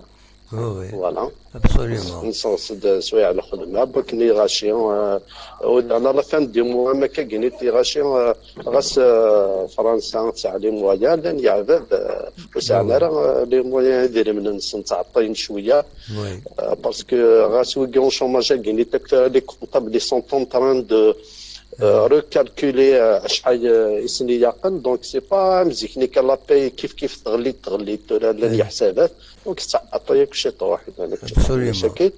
Oui, oui. Voilà. Absolument. Nessenɣes-d sswayeɛ n lxedma, bakken i ɣaci, euh, ur d-, à la fin du mois, ma akka gini, i ɣaci, euh, Ɣas, euh, Fransa tesɛa les moyens, llan yeɛbad, euh, ur sɛan ara, euh, les moyens, idrimen-nsen ttɛeṭṭilen cwiya. Euh, parce que ɣas wigi en chômage-agi, les comptables, ils sont en train de, euh, recalculer, euh, acḥal, euh, i sen-ilaqen. Donc, c'est pas am zik-nni kan la paye kif kif teɣli, teɣli, tura llan yeḥsabat. Donc, tettɛeṭṭil akk ciṭuḥ. Absolument. Oui,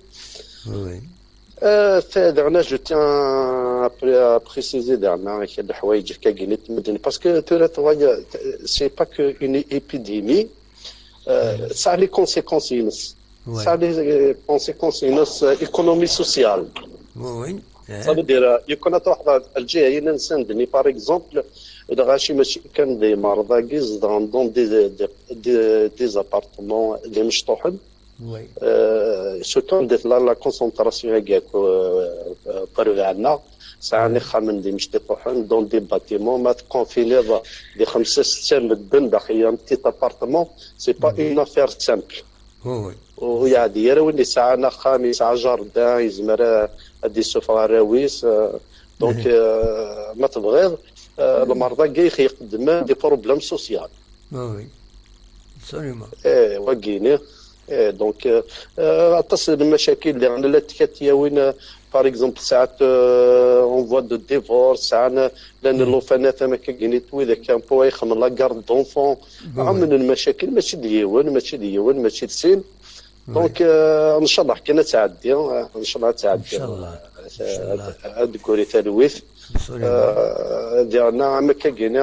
oui. Euh, c'est, daɣen, je tiens à pré-, à préciser, daɣen, kra n leḥwayeǧ akka gini tmedden, parce que tura tɣaya, c'est pas que une épidémie, euh, ça a les conséquences-ines. Ça a les, euh, conséquences-ines, euh, économie sociale. Oui, oui. Ça veut dire, euh, يكون تروح الجهة هنا نسندني, par exemple, إذا غاشي ماشي كان des مرضى qui زدغن dans des, des, des, des appartements, des مشطوحين. Oui. Euh, surtout anda tella la concentration-agi akk, euh, euh, rrbeɛ-nneɣ, sɛan ixxamen d imecṭuḥen, dans des bâtiments, ma tkonfiniḍ di xemsa, setta medden daxel un petit appartement, c'est pas une affaire simple. Oui, oui. Ur yeɛdi ara win yesɛan axxam, yesɛa jardin, yezmer a, ad d-issufeɣ arraw-is, euh, donc, euh, ma tebɣiḍ, euh, lmerḍ-agi i ɣ-iqeddmen des problèmes sociaux. Oui, oui. Absolument. Eh, wagini. Eh, donc, euh, euh, aṭas n lmacakil diɣen la tkatiyawin, euh, par exemple, saɛet, euh, en voie de divorce, sɛan, euh, llan llufan, am akka gini, widak un peu ixedmen la garde d'enfants. Ɛemmen lmacakil, mačči d yiwen, mačči d yiwen, mačči d sin. Donc, euh, ncallah kan ad tɛeddi, euh, ncallah ad tɛeddi. Ncallah. Euh, ad, ad d-tegri talwit. Absolument. Euh, diɣen, am akka gini,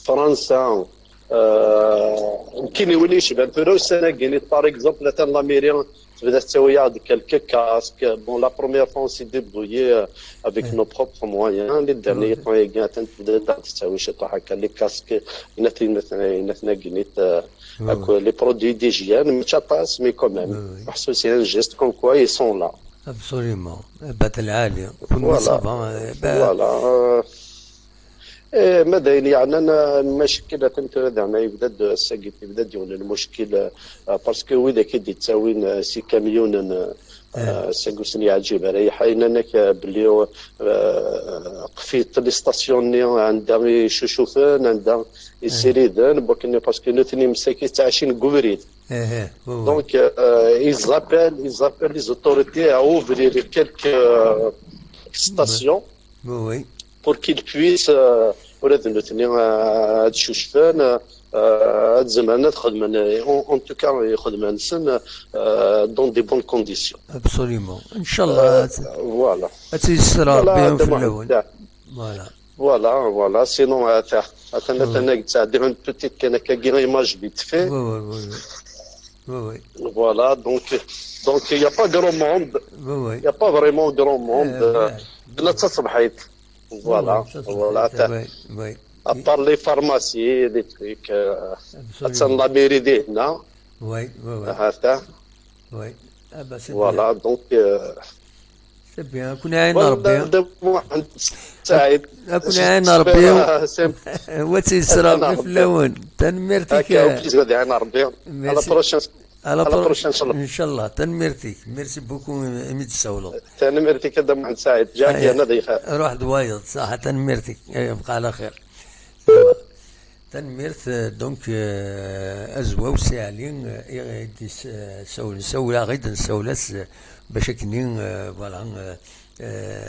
Fransa, euh, nekkini win yecban tura ussan-agi, par exemple, atan la mairie tebda tettawi-aɣ-d quelques casques. Bon, la première fois on s'est débrouillé, euh, avec nos propres moyens. Les derniers temps-agi, atan tebda-d tettawi ciṭuḥ akka les casques, inat-, inat-, inatnaginit, euh, akk les produits d'hygiène, mačči aṭas, mais quand même. Ḥsu c'est un geste comme quoi ils sont là. Absolument. Bat lɛali. Voilà. Voilà. Euh, Eh, ma d ayen yeɛnan, eh, lmacakil, atan tura daɣen yebda-d, eh, ass-agi yebda-d yiwen n lmuckil, eh, parce que widak i d-ittawin, eh, s ikamyunen, eh, eh, ass-agi ur sen-yeɛǧib ara. Yeḥa-, nnan-ak, eh, belli, eh, qfit les stations-nni anda i cucufen, anda i ssiriden, wakken, parce que nutni msaki ttɛicin deg ubrid. Donc, euh, ils appellent, ils appellent les autorités à ouvrir quelques euh, stations pour qu'ils puissent, euh, ula d nutni, euh, ad cucfen, euh, ad zemren ad xedmen, en, en tout cas, ixedmen-nsen, euh, dans des bonnes conditions. Absolument. Inchallah. Euh, voilà. Voilà, voilà. Sinon, euh, attends, attends, attends, une petite image vite fait. Voilà, donc, donc il n'y a pas grand monde. Il n'y a pas vraiment grand monde. Euh, la taṣebḥit. Voilà, voilà. À part les pharmacies, les trucs. Euh, la mairie des, non. Voilà, donc, euh, C'est bien. Ad ken-iɛin Rebbi. Ad ken-iɛin Rebbi. Wa ad tt-yesser Rebbi fell-awen. Tanemmirt-ik. Merci. À la prochaine, inchallah. Tanemmirt-ik. Merci beaucoup imi d-tessawleḍ. Ruḥ d wayeḍ. Ṣaḥa, tanemmirt-ik. Bqa ɛla xir. Tanemmirt, euh, donc, euh, Azwaw Si Ɛli, euh, i, i d-is-, euh, sawl-, sawleɣ-id, nsawel-as, euh, bac akken, euh, voilà, euh, euh,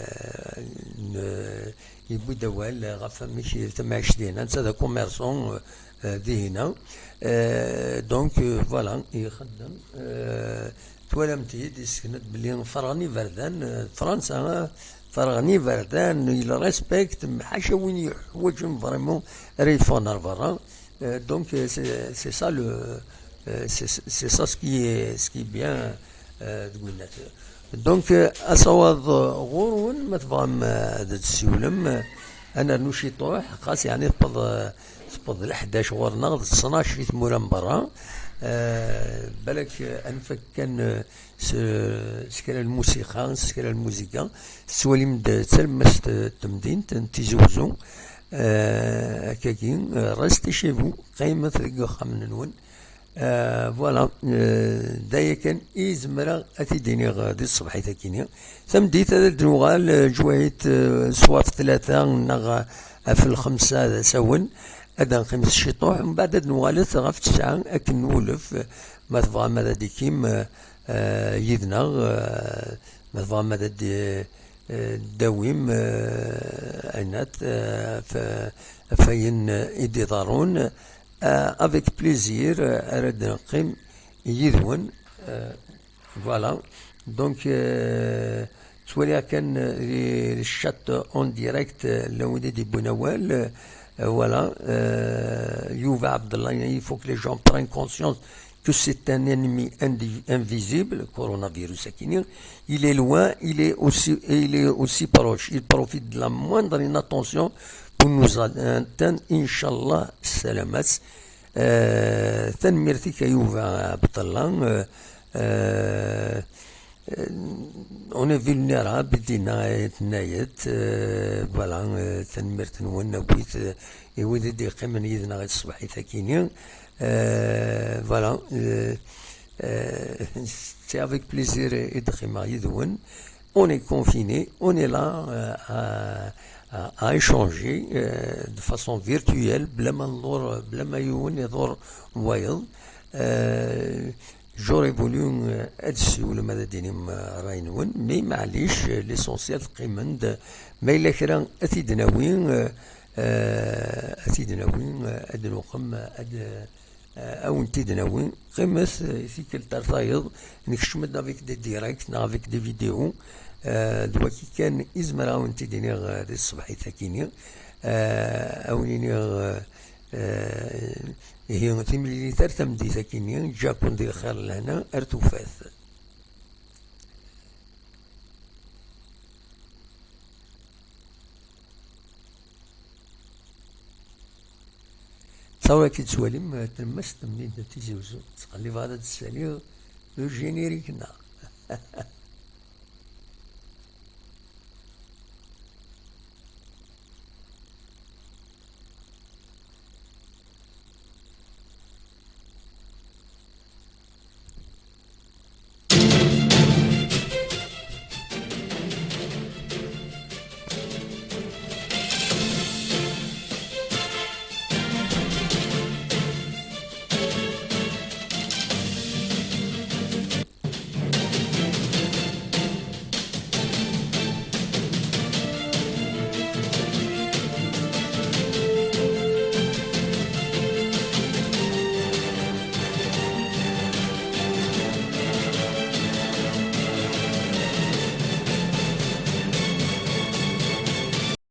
n-, yewwi-d awal ɣef amek tamɛict dinna, netta d akummerṣu, euh, euh, dihina. Euh, donc, euh, voilà, ixeddem, euh, Twalam-t-id, yessken-d belli ferɣen iberdan, euh, Fransa, euh, ferɣen iberdan, il respecte, ḥaca win yuḥwaǧen vraiment ara yeffɣen ar berra. Euh, donc, euh, c'est, c'est ça le, euh, c'est, c'est ça ce qui est, ce qui est bien, euh, deg winnat. Donc, euh, asawaḍ, euh, ɣur-wen, ma tebɣam, euh, ad d-tessiwlem, euh, ad nernu ciṭuḥ, xas yeɛni tewweḍ, euh, Tewweḍ leḥdac ɣur-neɣ, d ttnac i tmura n berra. Euh, balak, euh, ad nfak kan, euh, s, s kra n lmusiqa, s kra n lmuzika. Tettwalim-d d talemmast, euh, n temdint n Tizi Uzzu. Euh, akkagi, euh, restez chez vous, qqimet deg uxxam-nwen. Euh, voilà, euh, d aya kan i zemreɣ ad t-id-iniɣ, euh, di tṣebḥit-agi-nni. Tameddit ad d-nuɣal, euh, ǧwayet, euh, ṣṣwab tlata neɣ, euh, ɣef lxemsa d asawen, ad d-neqqimet ciṭuḥ, mbeɛd ad nuɣalet ɣef tesɛa akken nwulef, euh, ma tebɣam ad d-ikim, euh, euh, yid-neɣ, euh, ma tebɣam ad d-, euh, d-tawim, euh, ɛinat, euh, ɣef, ɣef wayen, euh, i d-iḍerrun. Euh, avec plaisir, euh, ara d-neqqim yid-wen. Euh, voilà. Donc, euh, ttwaliɣ kan, euh, les, les chats en direct, euh, llan wid i d-yewwin awal. Euh, voilà. Euh, Yuba Abdallah, il faut que les gens prennent conscience que c'est un ennemi indi-, invisible, coronavirus akini. Il est loin, il est aussi, et il est aussi proche. Il profite de la moindre inattention pour nous atteindre, Inch'Allah, salamat. Euh, tanemmirt-ik a Yuba Abdallah. Euh, euh, on est vulnérable, dinna, tenna-yi-d, euh, voilà, euh, tanemmirt-nwen, awit, euh, i wid i d-yeqqimen yid-neɣ i tṣebḥit-agi-nni. Euh, voilà, euh, euh, c'est avec plaisir i d-qqimeɣ yid-wen. On est confiné, on est là, euh, à, à, à échanger, euh, de façon virtuelle, bla ma nḍur, bla ma yiwen iḍur wayeḍ. Euh, j'aurais voulu, euh, ad tessiwlem, ad d-tinim, euh, ṛṛay-nwen, mais maɛlic, euh, l'essentiel teqqimem-d. Ma yella kra ad t-id-nawi, euh, euh, ad t-id-nawi, euh, ad nuqem, ad, euh, ad wen-t-id-nawi. Qqimet, euh, i tikkelt ar tayeḍ, nekcem-d avec des directs neɣ avec des vidéos. Euh, d waki kan i zemreɣ ad wen-t-id-iniɣ, euh, di tṣebḥit-agi-nni. Euh, ad wen-iniɣ, euh, euh, ihi timlilit ar tameddit-agi-nni, ǧǧiɣ-ken di lxir d lehna, ar tufat. Ttawra ki tettwalim, eh, tlemmast temdint n Tizi Uzzu. Ttqellibeɣ ad d-ssaliɣ le générique-nneɣ.